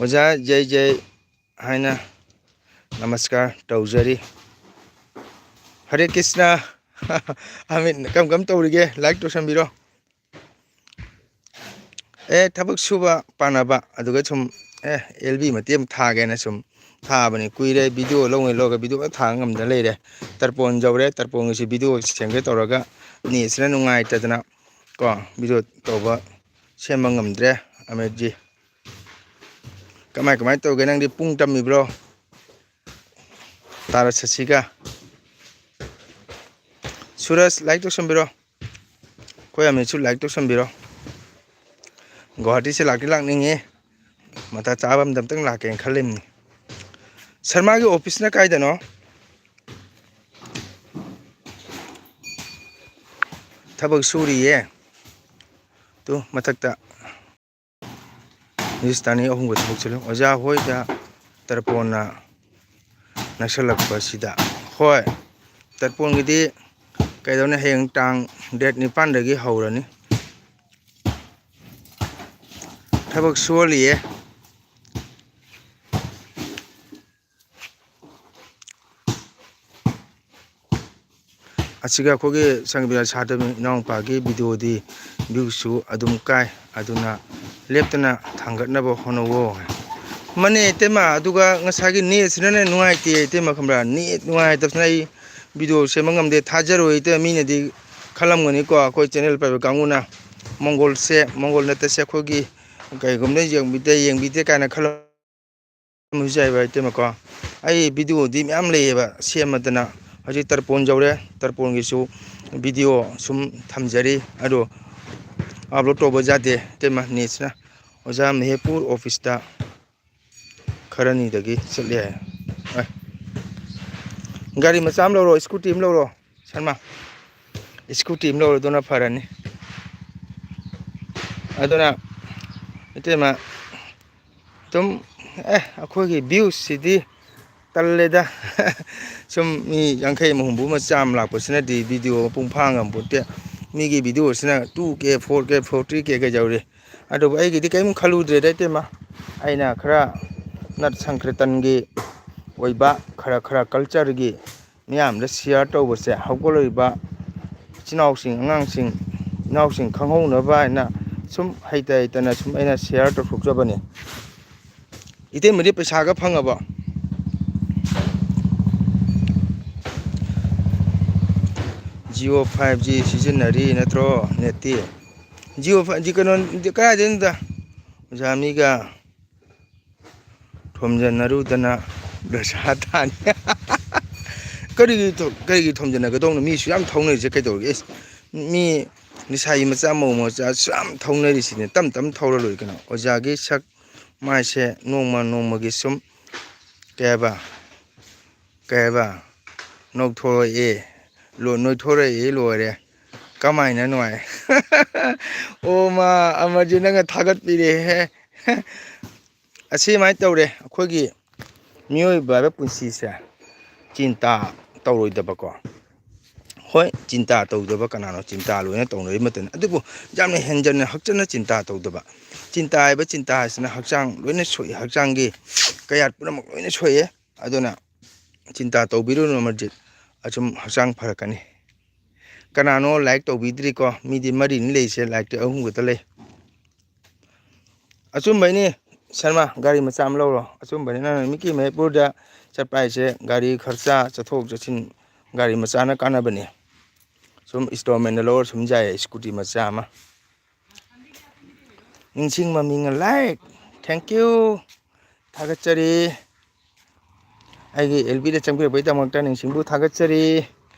ꯑꯣꯖꯥ ꯖꯩ ꯖꯩ ꯍꯥꯏꯅ ꯅꯃꯁꯀꯥꯔ ꯇꯧꯖꯔꯤ꯫ ꯍꯔꯦ ꯀ꯭ꯔꯤꯁꯅ꯫ ꯑꯃꯤꯠ ꯀꯔꯝ ꯀꯔꯝ ꯇꯧꯔꯤꯒꯦ? Like ꯇꯧꯁꯟꯕꯤꯔꯣ꯫ ꯑꯦ, ꯊꯕꯛ ꯁꯨꯕ ꯄꯥꯅꯕ ꯑꯗꯨꯒ ꯁꯨꯝ, ꯑꯦ, ꯑꯦꯜ ꯕꯤ ꯃꯇꯦꯛ ꯑꯃ ꯊꯥꯒꯦꯅ ꯁꯨꯝ ꯊꯥꯕꯅꯤ꯫ ꯀꯨꯏꯔꯦ video ꯂꯧꯉꯩ ꯂꯧꯔꯒ video ꯑꯃ ꯊꯥ ꯉꯝꯗ ꯂꯩꯔꯦ꯫ ꯇꯔꯄꯣꯟ ꯌꯧꯔꯦ, ꯇꯔꯄꯣꯟꯒꯤꯁꯤ video ꯁꯦꯝꯒꯦ ꯇꯧꯔꯒ ꯅꯦꯠꯁꯤꯅ ꯅꯨꯡꯉꯥꯏꯇꯗꯅ ꯀꯣ video ꯇꯧꯕ ꯁꯦꯝꯕ ꯉꯝꯗ꯭ꯔꯦ꯫ ꯑꯃꯤꯠꯖꯤ꯫ ꯀꯃꯥꯏ ꯀꯃꯥꯏ ꯇꯧꯒꯦ? ꯅꯪꯗꯤ ꯄꯨꯡ ꯇꯝꯃꯤꯕ꯭ꯔꯣ? ꯇꯥꯔꯥ ꯁꯁꯤꯒ꯫ ꯁꯨꯔꯖ, like ꯇꯧꯁꯟꯕꯤꯔꯣ꯫ ꯑꯩꯈꯣꯏ ꯑꯃꯤꯠꯁꯨ like ꯇꯧꯁꯟꯕꯤꯔꯣ꯫ ꯒꯨꯋꯥꯍꯥꯇꯤꯁꯦ ꯂꯥꯛꯇꯤ ꯂꯥꯛꯅꯤꯡꯉꯤ꯫ ꯃꯇꯥ ꯆꯥꯕ ꯑꯝꯗ ꯑꯝꯇꯪ ꯂꯥꯛꯀꯦꯅ ꯈꯜꯂꯤꯕꯅꯤ꯫ ꯁꯔꯃꯥꯒꯤ office ꯅ ꯀꯥꯏꯗꯅꯣ? ꯊꯕꯛ ꯁꯨꯔꯤꯌꯦ꯫ ꯇꯨ ꯃꯊꯛꯇ꯫ ꯍꯤꯟꯗꯨꯁꯇꯥꯅꯤ ꯑꯍꯨꯝꯒ ꯊꯕꯛ ꯁꯨꯔꯤ꯫ ꯑꯣꯖꯥ ꯍꯣꯏꯗ ꯇꯔꯄꯣꯟꯅ ꯅꯛꯁꯜꯂꯛꯄꯁꯤꯗ꯫ ꯍꯣꯏ, ꯇꯔꯄꯣꯟꯒꯤꯗꯤ ꯀꯩꯗꯧꯅꯤ, ꯍꯌꯦꯡ ꯇꯥꯡ date ꯅꯤꯄꯥꯟꯗꯒꯤ ꯍꯧꯔꯅꯤ꯫ ꯊꯕꯛ ꯁꯨꯍꯜꯂꯤꯌꯦ꯫ ꯑꯁꯤꯒ ꯑꯩꯈꯣꯏꯒꯤ ꯁꯪꯒꯕꯤꯔꯥ ꯁꯥꯇ꯭ꯔ ꯏꯅꯥꯎꯅꯨꯄꯥꯒꯤ video ꯗꯤ view ꯁꯨ ꯑꯗꯨꯝ ꯀꯥꯏ꯫ ꯑꯗꯨꯅ ꯂꯦꯞꯇꯅ ꯊꯥꯡꯒꯠꯅꯕ ꯍꯣꯠꯅꯧꯋꯣ꯫ ꯃꯥꯅꯦ ꯏꯇꯩꯃ, ꯑꯗꯨꯒ ꯉꯁꯥꯏꯒꯤ net ꯁꯤꯅꯅꯦ ꯅꯨꯡꯉꯥꯏꯇꯦ ꯏꯇꯩꯃ, ꯈꯪꯕ꯭ꯔꯥ? Net ꯅꯨꯡꯉꯥꯏꯇꯕꯁꯤꯅ ꯑꯩ video ꯁꯦꯝꯕ ꯉꯝꯗꯦ꯫ ꯊꯥꯖꯔꯣꯏ ꯏꯇꯩꯃ, ꯃꯤꯅꯗꯤ ꯈꯜꯂꯝꯒꯅꯤꯀꯣ, ꯑꯩꯈꯣꯏ channel ꯄꯥꯏꯕ ꯀꯥꯡꯕꯨꯅ ꯃꯪꯒꯣꯜꯁꯦ, ꯃꯪꯒꯣꯜ ꯅꯠꯇꯦꯁꯦ, ꯑꯩꯈꯣꯏꯒꯤ ꯀꯩꯒꯨꯝꯕꯗ ꯌꯦꯡꯕꯤꯗꯦ, ꯌꯦꯡꯕꯤꯗꯦ ꯀꯥꯏꯅ ꯈꯜꯂꯝ ꯌꯥꯏꯕ ꯏꯇꯩꯃꯀꯣ꯫ ꯑꯩ video ꯗꯤ ꯃꯌꯥꯝ ꯂꯩꯌꯦꯕ ꯁꯦꯝꯃꯗꯅ꯫ ꯍꯧꯖꯤꯛ ꯇꯔꯄꯣꯟ ꯌꯧꯔꯦ, ꯇꯔꯄꯣꯟꯒꯤꯁꯨ video ꯁꯨꯝ ꯊꯝꯖꯔꯤ, ꯑꯗꯣ upload ꯇꯧꯕ ꯌꯥꯗꯦ ꯏꯇꯩꯃ, net ꯁꯤꯅ꯫ ꯑꯣꯖꯥ ꯃꯦꯍꯦꯄꯨꯔ ꯑꯣꯐꯤꯁꯇ ꯈꯔꯅꯤꯗꯒꯤ ꯆꯠꯂꯦ ꯍꯥꯏ꯫ ꯑꯦ, ꯒꯥꯔꯤ ꯃꯆꯥ ꯑꯃ ꯂꯧꯔꯣ, ꯁ꯭ꯀꯨꯇꯤ ꯑꯃ ꯂꯧꯔꯣ, ꯁꯔꯃ꯫ ꯁ꯭ꯀꯨꯇꯤ ꯑꯃ ꯂꯧꯔꯣ, ꯑꯗꯨꯅ ꯐꯔꯅꯤ꯫ ꯑꯗꯨꯅ ꯏꯇꯩꯃ, ꯑꯗꯨꯝ, ꯑꯦ, ꯑꯩꯈꯣꯏꯒꯤ ꯚ꯭ꯌꯨꯁꯤꯗꯤ ꯇꯜꯂꯦꯗ꯫ ꯁꯨꯝ ꯃꯤ ꯌꯥꯡꯈꯩ ꯑꯃ, ꯍꯨꯝꯐꯨ ꯑꯃ, ꯆꯥꯝꯃ ꯂꯥꯛꯄꯁꯤꯅꯗꯤ ꯚꯤꯗꯤꯑꯣ ꯃꯄꯨꯡ ꯐꯥ ꯉꯝꯄꯣꯠꯇꯦ꯫ ꯃꯤꯒꯤ ꯚꯤꯗꯤꯑꯣꯁꯤꯅ two K, four K, forty K ꯀꯩꯗꯧꯔꯤ? ꯑꯗꯨꯕꯨ ꯑꯩꯒꯤꯗꯤ ꯀꯔꯤꯝ ꯈꯜꯂꯨꯗ꯭ꯔꯦꯗ, ꯏꯇꯩꯃ꯫ ꯑꯩꯅ ꯈꯔ ꯅꯠ ꯁꯪꯀ꯭ꯔꯤꯇꯟꯒꯤ ꯑꯣꯏꯕ, ꯈꯔ ꯈꯔ ꯀꯜꯆꯔꯒꯤ ꯃꯤꯌꯥꯝꯗ ꯁꯤꯌꯥꯔ ꯇꯧꯕꯁꯦ, ꯍꯧꯒꯠꯂꯛꯏꯕ ꯏꯆꯤꯟ ꯏꯅꯥꯎꯁꯤꯡ, ꯑꯉꯥꯡꯁꯤꯡ, ꯏꯅꯥꯎꯁꯤꯡ ꯈꯪꯍꯧꯅꯕ ꯍꯥꯏꯅ ꯁꯨꯝ ꯍꯩꯇ ꯍꯩꯇꯅ ꯁꯨꯝ ꯑꯩꯅ ꯁꯤꯌꯥꯔ ꯇꯧꯊꯣꯛꯆꯕꯅꯤ꯫ ꯏꯇꯩꯃꯗꯤ ꯄꯩꯁꯥꯒ ꯐꯪꯉꯕꯣ? Jio five G ꯁꯤꯖꯤꯟꯅꯔꯤ ꯅꯠꯇ꯭ꯔꯣ? ꯅꯦꯠꯇꯤ Jio five G, ꯀꯩꯅꯣ, ꯀꯗꯥꯏꯗꯩꯅꯣꯗ? ꯑꯣꯖꯥ ꯃꯤꯒ ꯊꯣꯝꯖꯤꯟꯅꯔꯨꯗꯅ ꯗꯁꯥ ꯇꯥꯅꯤ꯫ ꯀꯔꯤꯒꯤ ꯊꯣ-, ꯀꯔꯤꯒꯤ ꯊꯣꯝꯖꯤꯟꯅꯒꯗꯧꯅꯣ? ꯃꯤꯁꯨ ꯌꯥꯝ ꯊꯧꯅꯔꯤꯁꯦ ꯀꯩꯗꯧꯔꯒꯦ? ꯏꯁ, ꯃꯤ ꯂꯩꯁꯥꯕꯤ ꯃꯆꯥ, ꯃꯧ ꯃꯆꯥꯁꯨ ꯌꯥꯝ ꯊꯧꯅꯔꯤꯁꯤꯅꯦ꯫ ꯇꯞ ꯇꯞꯅ ꯊꯧꯔ ꯂꯣꯏꯔꯦ ꯀꯩꯅꯣ꯫ ꯑꯣꯖꯥꯒꯤ ꯁꯛ ꯃꯥꯏꯁꯦ ꯅꯣꯡꯃ ꯅꯣꯡꯃꯒꯤ ꯁꯨꯝ, ꯀꯩ ꯍꯥꯏꯕ, ꯀꯩ ꯍꯥꯏꯕ, ꯅꯣꯛꯊꯣꯔꯛꯑꯦ, ꯂꯣ-, ꯅꯣꯏꯊꯣꯔꯛꯑꯦ, ꯂꯣꯏꯔꯦ꯫ ꯀꯃꯥꯏꯅ ꯅꯨꯡꯉꯥꯏ? ꯑꯣ ꯃꯥ, ꯑꯃꯔꯖꯤꯠ ꯅꯪꯅ ꯊꯥꯒꯠꯄꯤꯔꯦꯍꯦ꯫ ꯑꯁꯤꯃꯥꯏꯅ ꯇꯧꯔꯦ ꯑꯩꯈꯣꯏꯒꯤ ꯃꯤꯑꯣꯏꯕ ꯍꯥꯏꯕ ꯄꯨꯟꯁꯤꯁꯦ꯫ ꯆꯤꯟꯇꯥ ꯇꯧꯔꯣꯏꯗꯕꯀꯣ꯫ ꯍꯣꯏ, ꯆꯤꯟꯇꯥ ꯇꯧꯗꯕ ꯀꯅꯥꯅꯣ? ꯆꯤꯟꯇꯥ ꯂꯣꯏꯅ ꯇꯧꯅꯔꯤ ꯃꯇꯝꯅꯤ꯫ ꯑꯗꯨꯕꯨ ꯌꯥꯝꯅ ꯍꯦꯟꯖꯟꯅ ꯍꯛꯆꯟꯅ ꯆꯤꯟꯇꯥ ꯇꯧꯗꯕ꯫ ꯆꯤꯟꯇꯥ ꯍꯥꯏꯕ ꯆꯤꯟꯇꯥ ꯍꯥꯏꯁꯤꯅ ꯍꯛꯆꯥꯡ ꯂꯣꯏꯅ ꯁꯣꯛꯏ, ꯍꯛꯆꯥꯡꯒꯤ ꯀꯌꯥꯠ ꯄꯨꯝꯅꯃꯛ ꯂꯣꯏꯅ ꯁꯣꯛꯑꯦ꯫ ꯑꯗꯨꯅ ꯆꯤꯟꯇꯥ ꯇꯧꯕꯤꯔꯨꯅꯨ ꯑꯃꯔꯖꯤꯠ, ꯑꯁꯨꯝ ꯍꯛꯆꯥꯡ ꯐꯔꯛꯀꯅꯤ꯫ ꯀꯅꯥꯅꯣ ꯂꯥꯏꯛ ꯇꯧꯕꯤꯗ꯭ꯔꯤꯀꯣ? ꯃꯤꯗꯤ ꯃꯔꯤꯅꯤ ꯂꯩꯁꯦ, ꯂꯥꯏꯛꯇꯤ ꯑꯍꯨꯝ ꯈꯛꯇ ꯂꯩ꯫ ꯑꯆꯨꯝꯕꯩꯅꯤ ꯁꯔꯃ, ꯒꯥꯔꯤ ꯃꯆꯥ ꯑꯃ ꯂꯧꯔꯣ꯫ ꯑꯆꯨꯝꯕꯅꯤ, ꯅꯪꯅ ꯃꯤꯀꯤ ꯃꯍꯦꯄꯨꯔꯗ ꯆꯠꯄ ꯍꯥꯏꯁꯦ ꯒꯥꯔꯤ ꯈꯔꯆꯥ, ꯆꯠꯊꯣꯛ ꯆꯠꯁꯤꯟ, ꯒꯥꯔꯤ ꯃꯆꯥꯅ ꯀꯥꯟꯅꯕꯅꯤ꯫ ꯁꯨꯝ ꯏꯟꯁꯇꯣꯜꯃꯦꯟꯗ ꯂꯧꯔ ꯁꯨꯝ ꯌꯥꯏꯌꯦ, ꯁ꯭ꯀꯨꯇꯤ ꯃꯆꯥ ꯑꯃ꯫ ꯅꯤꯡꯁꯤꯡ ꯃꯃꯤꯡ ꯂꯥꯏꯛ, thank you, ꯊꯥꯒꯠꯆꯔꯤ꯫ ꯑꯩꯒꯤ ꯑꯦꯜ ꯕꯤꯗ ꯆꯪꯕꯤꯔꯛꯄꯒꯤꯗꯃꯛꯇ ꯅꯤꯡꯁꯤꯡꯕꯨ ꯊꯥꯒꯠꯆꯔꯤ꯫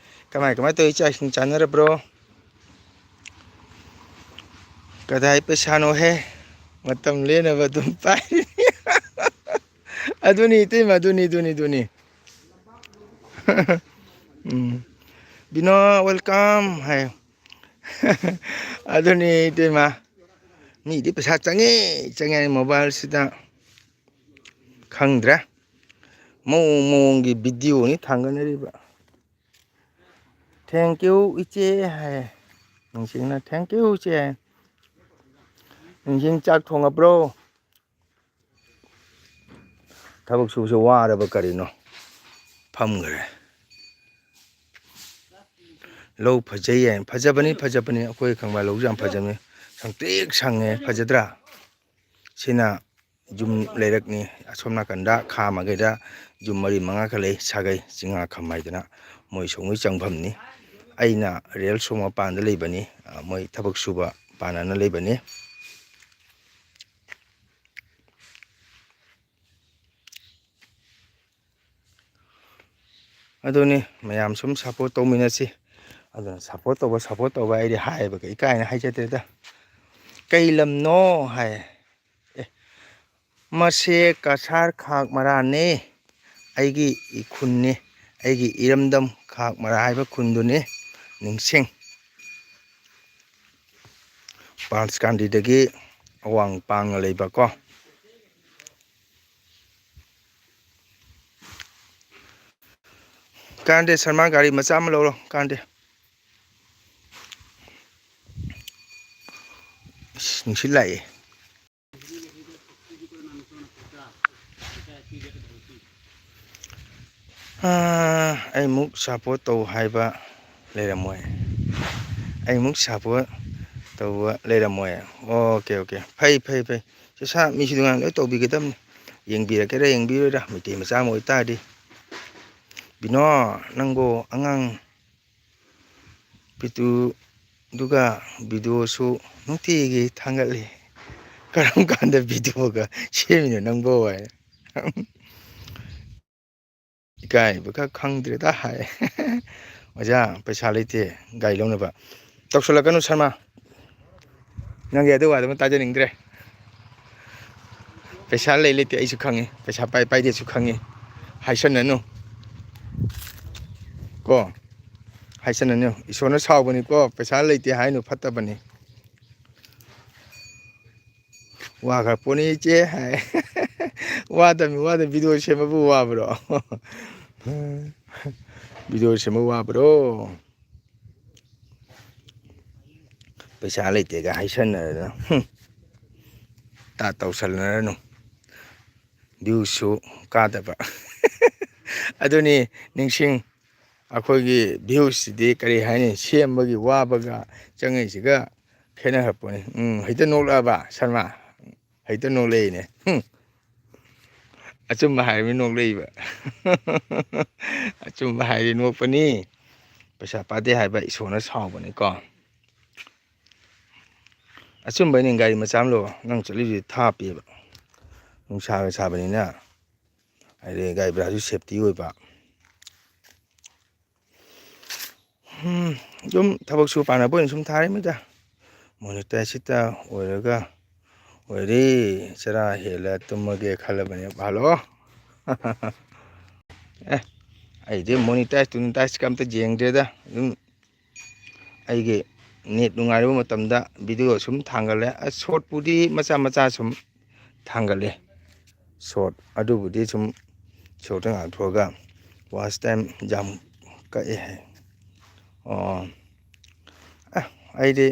ꯀꯃꯥꯏ ꯀꯃꯥꯏ ꯇꯧꯔꯤ? ꯆꯥꯛ ꯏꯁꯤꯡ ꯆꯥꯅꯔꯕ꯭ꯔꯣ? ꯀꯗꯥꯏ ꯄꯩꯁꯥꯅꯣꯍꯦ? ꯃꯇꯝ ꯂꯦꯟꯅꯕ ꯑꯗꯨꯝ ꯄꯥꯏꯔꯤ꯫ ꯑꯗꯨꯅꯤ ꯏꯇꯩꯃ, ꯑꯗꯨꯅꯤ, ꯑꯗꯨꯅꯤ, ꯑꯗꯨꯅꯤ꯫ ꯎꯝ꯫ ꯕꯤꯅꯣ, welcome ꯍꯥꯏ꯫ ꯑꯗꯨꯅꯤ ꯏꯇꯩꯃ꯫ ꯃꯤꯗꯤ ꯄꯩꯁꯥ ꯆꯪꯉꯤ, ꯆꯪꯉꯤ ꯍꯥꯏ mobileꯁꯤꯗ꯫ ꯈꯪꯗ꯭ꯔꯦ꯫ ꯃꯑꯣꯡ ꯃꯑꯣꯡꯒꯤ videoꯅꯤ ꯊꯥꯡꯒꯠꯅꯔꯤꯕ꯫ "Thank you, ꯏꯆꯦ" ꯍꯥꯏ꯫ ꯅꯤꯡꯁꯤꯡꯅ "Thank you, ꯏꯆꯦ" ꯍꯥꯏ꯫ "ꯅꯤꯡꯁꯤꯡ ꯆꯥꯛ ꯊꯣꯡꯉꯕ꯭ꯔꯣ?" ꯊꯕꯛ ꯁꯨꯕꯁꯦ ꯋꯥꯔꯕ ꯀꯔꯤꯅꯣ? ꯐꯝꯈ꯭ꯔꯦ꯫ ꯂꯧ ꯐꯖꯩ ꯍꯥꯏ꯫ ꯐꯖꯕꯅꯤ, ꯐꯖꯕꯅꯤ꯫ ꯑꯩꯈꯣꯏ ꯈꯪꯕ ꯂꯧꯁꯨ ꯌꯥꯝ ꯐꯖꯕꯅꯤ꯫ ꯁꯪꯇ꯭ꯔꯤꯛ ꯁꯪꯉꯦ꯫ ꯐꯖꯗ꯭ꯔꯥ? ꯁꯤꯅ ꯌꯨꯝ ꯂꯩꯔꯛꯅꯤ꯫ ꯑꯁꯣꯝ ꯅꯥꯀꯟꯗ ꯈꯥ ꯃꯥꯏꯀꯩꯗ ꯌꯨꯝ ꯃꯔꯤ ꯃꯉꯥ ꯈꯛ ꯂꯩ꯫ ꯁꯥꯒꯩ ꯆꯤꯡꯉꯥꯈꯝ ꯍꯥꯏꯗꯅ ꯃꯣꯏ ꯁꯣꯝꯒꯤ ꯆꯪꯐꯝꯅꯤ꯫ ꯑꯩꯅ ꯔꯦꯜ ꯁꯣ ꯃꯄꯥꯟꯗ ꯂꯩꯕꯅꯤ꯫ ꯑ, ꯃꯣꯏ ꯊꯕꯛ ꯁꯨꯕ ꯄꯥꯟꯅꯅ ꯂꯩꯕꯅꯤ꯫ ꯑꯗꯨꯅꯤ, ꯃꯌꯥꯝ ꯁꯨꯝ support ꯇꯧꯃꯤꯟꯅꯁꯤ꯫ ꯑꯗꯨꯅ support ꯇꯧꯕ, support ꯇꯧꯕ ꯑꯩꯗꯤ ꯍꯥꯏꯕꯒ ꯏꯀꯥꯏꯅ ꯍꯥꯏꯖꯗꯦꯗ꯫ "ꯀꯩ ꯂꯝꯅꯣ?" ꯍꯥꯏ꯫ "ꯑꯦ, ꯃꯁꯦ ꯀꯁꯥꯔ ꯈꯥꯛ ꯃꯔꯥꯅꯦ꯫ ꯑꯩꯒꯤ ꯏꯈꯨꯟꯅꯤ꯫ ꯑꯩꯒꯤ ꯏꯔꯝꯗꯝ ꯈꯥꯛ ꯃꯔꯥ ꯍꯥꯏꯕ ꯈꯨꯟꯗꯨꯅꯤ꯫ ꯅꯤꯡꯁꯤꯡ꯫ ꯄꯥꯟꯁꯀꯥꯟꯗꯤꯗꯒꯤ ꯑꯋꯥꯡ ꯄꯥꯡꯅ ꯂꯩꯕ ꯀꯣ꯫ ꯀꯥꯟꯗꯦ ꯁꯔꯃ, ꯒꯥꯔꯤ ꯃꯆꯥ ꯑꯃ ꯂꯧꯔꯣ, ꯀꯥꯟꯗꯦ꯫ ꯑꯁ, ꯅꯨꯡꯁꯤꯠ ꯂꯥꯛꯑꯦ꯫ ꯑꯥ, ꯑꯩꯃꯨꯛ support ꯇꯧ ꯍꯥꯏꯕ ꯂꯩꯔꯝꯃꯣꯏ꯫ ꯑꯩꯃꯨꯛ support ꯇꯧꯕ ꯂꯩꯔꯝꯃꯣꯏ꯫ OK, OK꯫ ꯐꯩ, ꯐꯩ, ꯐꯩ꯫ ꯁꯦ ꯁꯥ, ꯃꯤꯁꯨ ꯑꯗꯨꯃꯥꯏꯅ ꯂꯣꯏ ꯇꯧꯕꯤꯒꯗꯕꯅꯤ꯫ ꯌꯦꯡꯕꯤꯔꯛꯀꯦꯔꯥ ꯌꯦꯡꯕꯤꯔꯣꯏꯔꯥ, ꯃꯩꯇꯩ ꯃꯆꯥ ꯑꯃ ꯑꯣꯏꯇꯥꯔꯗꯤ꯫ ꯕꯤꯅꯣ, ꯅꯪꯕꯨ ꯑꯉꯥꯡ ꯄꯤꯇꯨꯗꯨꯒ videoꯁꯨ ꯅꯨꯡꯇꯤꯒꯤ ꯊꯥꯡꯒꯠꯂꯤ꯫ "ꯀꯔꯝ ꯀꯥꯟꯗ videoꯒ ꯁꯦꯝꯃꯤꯅꯣ ꯅꯪꯕꯣ?" ꯍꯥꯏ꯫ "ꯏꯀꯥꯏꯕꯒ ꯈꯪꯗ꯭ꯔꯦꯗ" ꯍꯥꯏ꯫ "ꯑꯣꯖꯥ, ꯄꯩꯁꯥ ꯂꯩꯇꯦ ꯒꯥꯔꯤ ꯂꯧꯅꯕ"꯫ ꯇꯧꯁꯜꯂꯛꯀꯅꯨ ꯁꯔꯃ꯫ ꯅꯪꯒꯤ ꯑꯗꯨ ꯑꯗꯨꯃ ꯇꯥꯖꯅꯤꯡꯗ꯭ꯔꯦ꯫ ꯄꯩꯁꯥ ꯂꯩ ꯂꯩꯇꯦ ꯑꯩꯁꯨ ꯈꯪꯉꯤ, ꯄꯩꯁꯥ ꯄꯥꯏ ꯄꯥꯏꯗꯦꯁꯨ ꯈꯪꯉꯤ꯫ ꯍꯥꯏꯁꯟꯅꯅꯨ ꯀꯣ, ꯍꯥꯏꯁꯟꯅꯅꯨ꯫ ꯏꯁꯣꯔꯅ ꯁꯥꯎꯕꯅꯤꯀꯣ, ꯄꯩꯁꯥ ꯂꯩꯇꯦ ꯍꯥꯏꯅꯨ, ꯐꯠꯇꯕꯅꯤ꯫ ꯋꯥꯈ꯭ꯔ ꯄꯣꯠꯅꯤ ꯏꯆꯦ ꯍꯥꯏ꯫ ꯋꯥꯗꯕꯅꯤ, ꯋꯥꯗꯕꯅꯤ꯫ ꯚꯤꯗꯤꯑꯣ ꯁꯦꯝꯕꯕꯨ ꯋꯥꯕ꯭ꯔꯣ? ꯚꯤꯗꯤꯑꯣ ꯁꯦꯝꯕ ꯋꯥꯕ꯭ꯔꯣ? ꯄꯩꯁꯥ ꯂꯩꯇꯦꯒ ꯍꯥꯏꯁꯟꯅꯔꯗꯅ, ꯍꯨꯝ, ꯇꯥ ꯇꯧꯁꯜꯅꯔꯅꯨ꯫ ꯚ꯭ꯌꯨꯁꯨ ꯀꯥꯗꯕ꯫ ꯑꯗꯨꯅꯤ, ꯅꯤꯡꯁꯤꯡ, ꯑꯩꯈꯣꯏꯒꯤ ꯚ꯭ꯌꯨꯁꯤꯗꯤ ꯀꯔꯤ ꯍꯥꯏꯅꯤ, ꯁꯦꯝꯕꯒꯤ ꯋꯥꯕꯒ ꯆꯪꯉꯛꯏꯁꯤꯒ ꯈꯦꯠꯅꯈ꯭ꯔꯄꯣꯠꯅꯤ꯫ ꯎꯝ, ꯍꯦꯛꯇ ꯅꯣꯛꯂꯛꯑꯕ ꯁꯔꯃ? ꯍꯦꯛꯇ ꯅꯣꯛꯂꯛꯏꯅꯦ꯫ ꯍꯨꯝ꯫ ꯑꯆꯨꯝꯕ ꯍꯥꯏꯔꯃꯤ ꯅꯣꯛꯂꯛꯏꯕ꯫ ꯑꯆꯨꯝꯕ ꯍꯥꯏꯔꯗꯤ ꯅꯣꯛꯄꯅꯤ꯫ ꯄꯩꯁꯥ ꯄꯥꯗꯦ ꯍꯥꯏꯕ ꯏꯁꯣꯔꯅ ꯁꯥꯎꯕꯅꯤꯀꯣ꯫ ꯑꯆꯨꯝꯕꯩꯅꯦ, ꯒꯥꯔꯤ ꯃꯆꯥ ꯑꯃ ꯂꯧ꯫ ꯅꯪ ꯆꯠꯂꯤꯁꯤ ꯊꯥꯞꯄꯦꯕ, ꯅꯨꯡꯁꯥꯒ ꯁꯥꯕꯅꯤꯅ꯫ ꯍꯥꯏꯗꯤ ꯒꯥꯔꯤ ꯚꯔꯥꯁꯨ ꯁꯦꯞꯇꯤ ꯑꯣꯏꯕ꯫ ꯎꯝ, ꯑꯗꯨꯝ ꯊꯕꯛ ꯁꯨ ꯄꯥꯅꯕ ꯑꯣꯏꯅ ꯁꯨꯝ ꯊꯥꯔꯤꯃꯤꯗ꯫ ꯃꯣꯅꯤꯇꯥꯏꯖꯁꯤꯇ ꯑꯣꯏꯔꯒ ꯑꯣꯏꯔꯦ, ꯆꯔꯥ ꯍꯦꯜꯂ ꯇꯨꯝꯃꯒꯦ ꯈꯜꯂꯕꯅꯦ꯫ ꯍꯜꯂꯣ꯫ ꯑꯦ, ꯑꯩꯗꯤ ꯃꯣꯅꯤꯇꯥꯏꯖ ꯇꯨꯅꯤꯇꯥꯏꯖꯀ ꯑꯝꯇ ꯌꯦꯡꯗ꯭ꯔꯦꯗ꯫ ꯑꯗꯨꯝ ꯑꯩꯒꯤ ꯅꯦꯠ ꯅꯨꯡꯉꯥꯏꯔꯕ ꯃꯇꯝꯗ ꯚꯤꯗꯤꯑꯣ ꯁꯨꯝ ꯊꯥꯡꯒꯠꯂꯦ꯫ ꯑꯁ, ꯁꯣꯔꯠꯄꯨꯗꯤ ꯃꯆꯥ ꯃꯆꯥ ꯁꯨꯝ ꯊꯥꯡꯒꯠꯂꯦ꯫ ꯁꯣꯔꯠ ꯑꯗꯨꯕꯨꯗꯤ ꯁꯨꯝ ꯁꯣꯔꯠꯇ ꯉꯥꯛꯊꯣꯛꯑꯒ ꯋꯥꯆ ꯇꯥꯏꯝ ꯌꯥꯝ ꯀꯛꯑꯦ ꯍꯥꯏ꯫ ꯑꯣ, ꯑꯦ, ꯑꯩꯗꯤ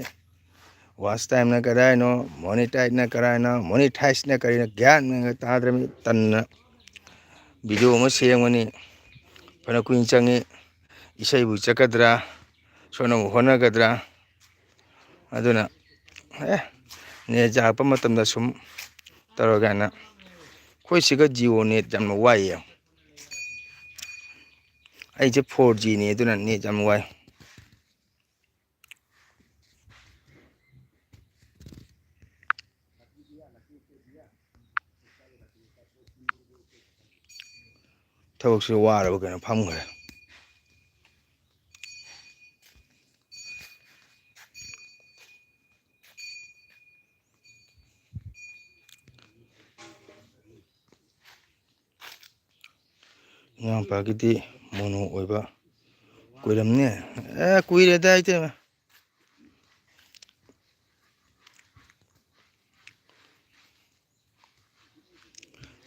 ꯋꯥꯆ ꯇꯥꯏꯝꯅ ꯀꯗꯥꯏꯅꯣ, ꯃꯣꯅꯤꯇꯥꯏꯖꯅ ꯀꯗꯥꯏꯅꯣ, ꯃꯣꯅꯤꯇꯥꯏꯖꯅ ꯀꯔꯤꯅꯣ ꯒ꯭ꯌꯥꯟ ꯃꯦꯟꯒ ꯇꯥꯗ꯭ꯔꯃꯤ꯫ ꯇꯟꯅ ꯚꯤꯗꯤꯑꯣ ꯑꯃ ꯁꯦꯝꯒꯅꯤ, ꯐꯅ ꯀꯨꯏꯅ ꯆꯪꯉꯤ꯫ ꯏꯁꯩꯕꯨ ꯆꯠꯀꯗ꯭ꯔꯥ, ꯁꯣꯟꯅꯕ ꯍꯣꯠꯅꯒꯗ꯭ꯔꯥ? ꯑꯗꯨꯅ, ꯑꯦ, ꯅꯦꯠ ꯌꯥꯔꯛꯄ ꯃꯇꯝꯗ ꯁꯨꯝ ꯇꯧꯔꯒꯦꯅ꯫ ꯑꯩꯈꯣꯏ ꯁꯤꯒ ꯖꯤꯑꯣ ꯅꯦꯠ ꯌꯥꯝꯅ ꯋꯥꯏꯌꯦ꯫ ꯑꯩꯁꯦ ꯐꯣꯔ ꯖꯤꯅꯤ, ꯑꯗꯨꯅ ꯅꯦꯠ ꯌꯥꯝ ꯋꯥꯏ꯫ ꯊꯕꯛꯁꯨ ꯋꯥꯔꯕ ꯀꯩꯅꯣ ꯐꯝꯈ꯭ꯔꯦ꯫ ꯏꯅꯥꯎꯄꯥꯒꯤꯗꯤ ꯃꯣꯅꯣ ꯑꯣꯏꯕ ꯀꯨꯏꯔꯝꯅꯦ꯫ ꯑꯦ, ꯀꯨꯏꯔꯦꯗ ꯏꯇꯩꯃ꯫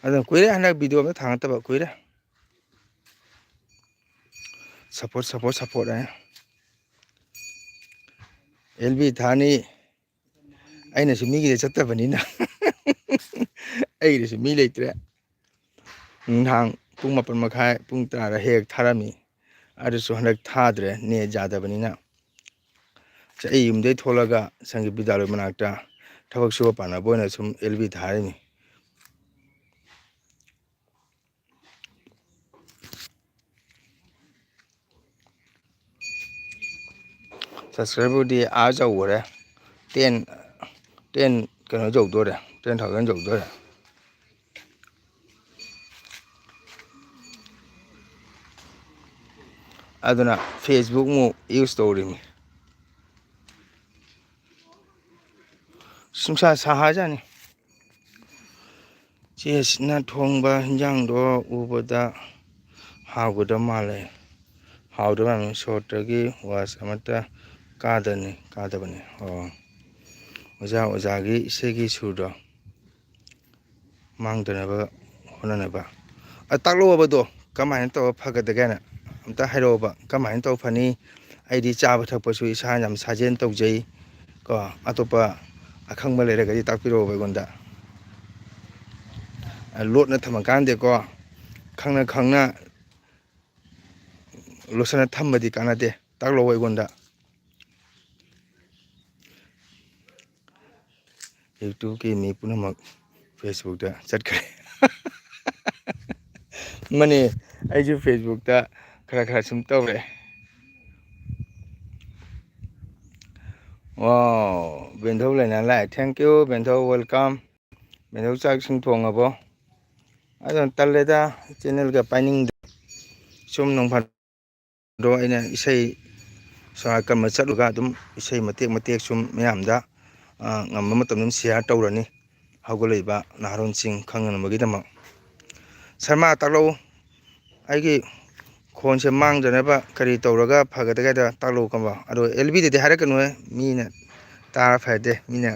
ꯑꯗꯨꯅ ꯀꯨꯏꯔꯦ ꯍꯟꯗꯛ ꯚꯤꯗꯤꯑꯣ ꯑꯝꯇ ꯊꯥꯡꯒꯠꯇꯕ ꯀꯨꯏꯔꯦ꯫ ꯁꯞꯄꯣꯔꯠ, ꯁꯞꯄꯣꯔꯠ, ꯁꯞꯄꯣꯔꯠ ꯍꯥꯏꯅ꯫ ꯑꯦꯜ ꯕꯤ ꯊꯥꯅꯤ꯫ ꯑꯩꯅꯁꯨ ꯃꯤꯒꯤꯗ ꯆꯠꯇꯕꯅꯤꯅ ꯑꯩꯒꯤꯗꯁꯨ ꯃꯤ ꯂꯩꯇ꯭ꯔꯦ꯫ ꯅꯨꯡꯗꯥꯡ ꯄꯨꯡ ꯃꯥꯄꯟ ꯃꯈꯥꯏ, ꯄꯨꯡ ꯇꯔꯥꯗ ꯍꯦꯛ ꯍꯦꯛ ꯊꯥꯔꯝꯃꯤ꯫ ꯑꯗꯨꯁꯨ ꯍꯟꯗꯛ ꯊꯥꯗ꯭ꯔꯦ, ꯅꯦꯠ ꯌꯥꯗꯕꯅꯤꯅ꯫ ꯑꯩ ꯌꯨꯝꯗꯩ ꯊꯣꯛꯂꯒ ꯁꯪꯒꯤꯠ ꯕꯤꯗ꯭ꯌꯥꯂꯣꯏ ꯃꯅꯥꯛꯇ ꯊꯕꯛ ꯁꯨꯕ ꯄꯥꯅꯕ ꯑꯣꯏꯅ ꯁꯨꯝ ꯑꯦꯜ ꯕꯤ ꯊꯥꯔꯤꯅꯤ꯫ ꯁꯕꯁꯀ꯭ꯔꯥꯏꯕꯔꯗꯤ ꯑꯥ ꯌꯧꯈꯔꯦ꯫ ꯇꯦꯟ, ꯇꯦꯟ ꯀꯩꯅꯣ ꯌꯧꯗꯣꯔꯦ, ꯇꯦꯟ ꯊꯥꯎꯖꯟ ꯌꯧꯗꯣꯔꯦ꯫ ꯑꯗꯨꯅ Facebook ꯑꯃꯨꯛ use ꯇꯧꯔꯤꯃꯤ꯫ ꯅꯨꯡꯁꯥ ꯁꯥꯍꯖꯥꯠꯅꯤ꯫ ꯆꯦꯁꯤꯅ ꯊꯣꯡꯕ ꯍꯤꯟꯖꯥꯡꯗꯣ ꯎꯕꯗ ꯍꯥꯎꯒꯗꯕ ꯃꯥꯜꯂꯦ꯫ ꯍꯥꯎꯗꯕ ꯃꯥꯜꯂꯦ꯫ ꯁꯣꯔꯠꯇꯒꯤ ꯋꯥꯁ ꯑꯃꯠꯇ ꯀꯥꯗꯅꯤ, ꯀꯥꯗꯕꯅꯤ꯫ ꯑꯣ꯫ ꯑꯣꯖꯥ, ꯑꯣꯖꯥꯒꯤ ꯏꯁꯩꯒꯤ ꯁꯨꯔꯗꯣ ꯃꯥꯡꯗꯅꯕ ꯍꯣꯠꯅꯅꯕ꯫ ꯑ, ꯇꯥꯛꯂꯛꯑꯣꯕꯗꯣ ꯀꯃꯥꯏꯅ ꯇꯧꯔ ꯐꯒꯗꯒꯦꯅ ꯑꯝꯇ ꯍꯥꯏꯔꯛꯑꯣꯕ꯫ ꯀꯃꯥꯏꯅ ꯇꯧꯔ ꯐꯅꯤ? ꯑꯩꯗꯤ ꯆꯥꯕ ꯊꯛꯄꯁꯨ ꯏꯁꯥꯅ ꯌꯥꯝ ꯁꯥꯖꯦꯟ ꯇꯧꯖꯩ꯫ ꯀꯣ, ꯑꯇꯣꯞꯄ ꯑꯈꯪꯕ ꯂꯩꯔꯒꯗꯤ ꯇꯥꯛꯄꯤꯔꯛꯑꯣꯕ ꯑꯩꯉꯣꯟꯗ꯫ ꯑ, ꯂꯣꯠꯅ ꯊꯝꯃꯀꯥꯟꯗꯦꯀꯣ, ꯈꯪꯅ ꯈꯪꯅ ꯂꯣꯠꯁꯤꯟꯅ ꯊꯝꯕꯗꯤ ꯀꯥꯟꯅꯗꯦ꯫ ꯇꯥꯛꯂꯛꯑꯣ ꯑꯩꯉꯣꯟꯗ꯫ YouTubeꯀꯤ ꯃꯤ ꯄꯨꯝꯅꯃꯛ Facebookꯇ ꯆꯠꯈ꯭ꯔꯦ꯫ ꯃꯥꯅꯦ, ꯑꯩꯁꯨ Facebookꯇ ꯈꯔ ꯈꯔ ꯁꯨꯝ ꯇꯧꯔꯦ꯫ ꯋꯥꯎ, ꯕꯦꯟꯊꯧ ꯂꯩꯅꯥ ꯂꯥꯛꯑꯦ꯫ Thank you, ꯕꯦꯟꯊꯧ, welcome꯫ ꯕꯦꯟꯊꯧ, ꯆꯥꯛ ꯏꯁꯤꯡ ꯊꯣꯡꯉꯕꯣ? ꯑꯗꯨꯅ ꯇꯜꯂꯦꯗ, channelꯒ ꯄꯥꯏꯅꯤꯡꯗꯦ꯫ ꯁꯨꯝ ꯅꯣꯡꯐꯥꯗꯣꯛ ꯑꯩꯅ ꯏꯁꯩ ꯁꯣꯔꯥꯠ ꯀꯔꯃ ꯆꯠꯂꯨꯒ ꯑꯗꯨꯝ ꯏꯁꯩ ꯃꯇꯦꯛ ꯃꯇꯦꯛ ꯁꯨꯝ ꯃꯌꯥꯝꯗ, ꯑ, ꯉꯝꯕ ꯃꯇꯝꯗ ꯑꯗꯨꯝ share ꯇꯧꯔꯅꯤ꯫ ꯍꯧꯒꯠꯂꯛꯏꯕ ꯅꯍꯥꯔꯣꯟꯁꯤꯡ ꯈꯪꯅꯅꯕꯒꯤꯗꯃꯛ꯫ ꯁꯔꯃ, ꯇꯥꯛꯂꯛꯎ꯫ ꯑꯩꯒꯤ ꯈꯣꯟꯁꯦ ꯃꯥꯡꯗꯅꯕ ꯀꯔꯤ ꯇꯧꯔꯒ ꯐꯒꯗꯒꯦꯗ ꯇꯥꯛꯂꯛꯎ ꯈꯪꯕ꯫ ꯑꯗꯣ ꯑꯦꯜ ꯕꯤꯗꯗꯤ ꯍꯥꯏꯔꯛꯀꯅꯨꯍꯦ, ꯃꯤꯅ ꯇꯥꯔ ꯐꯗꯦ, ꯃꯤꯅ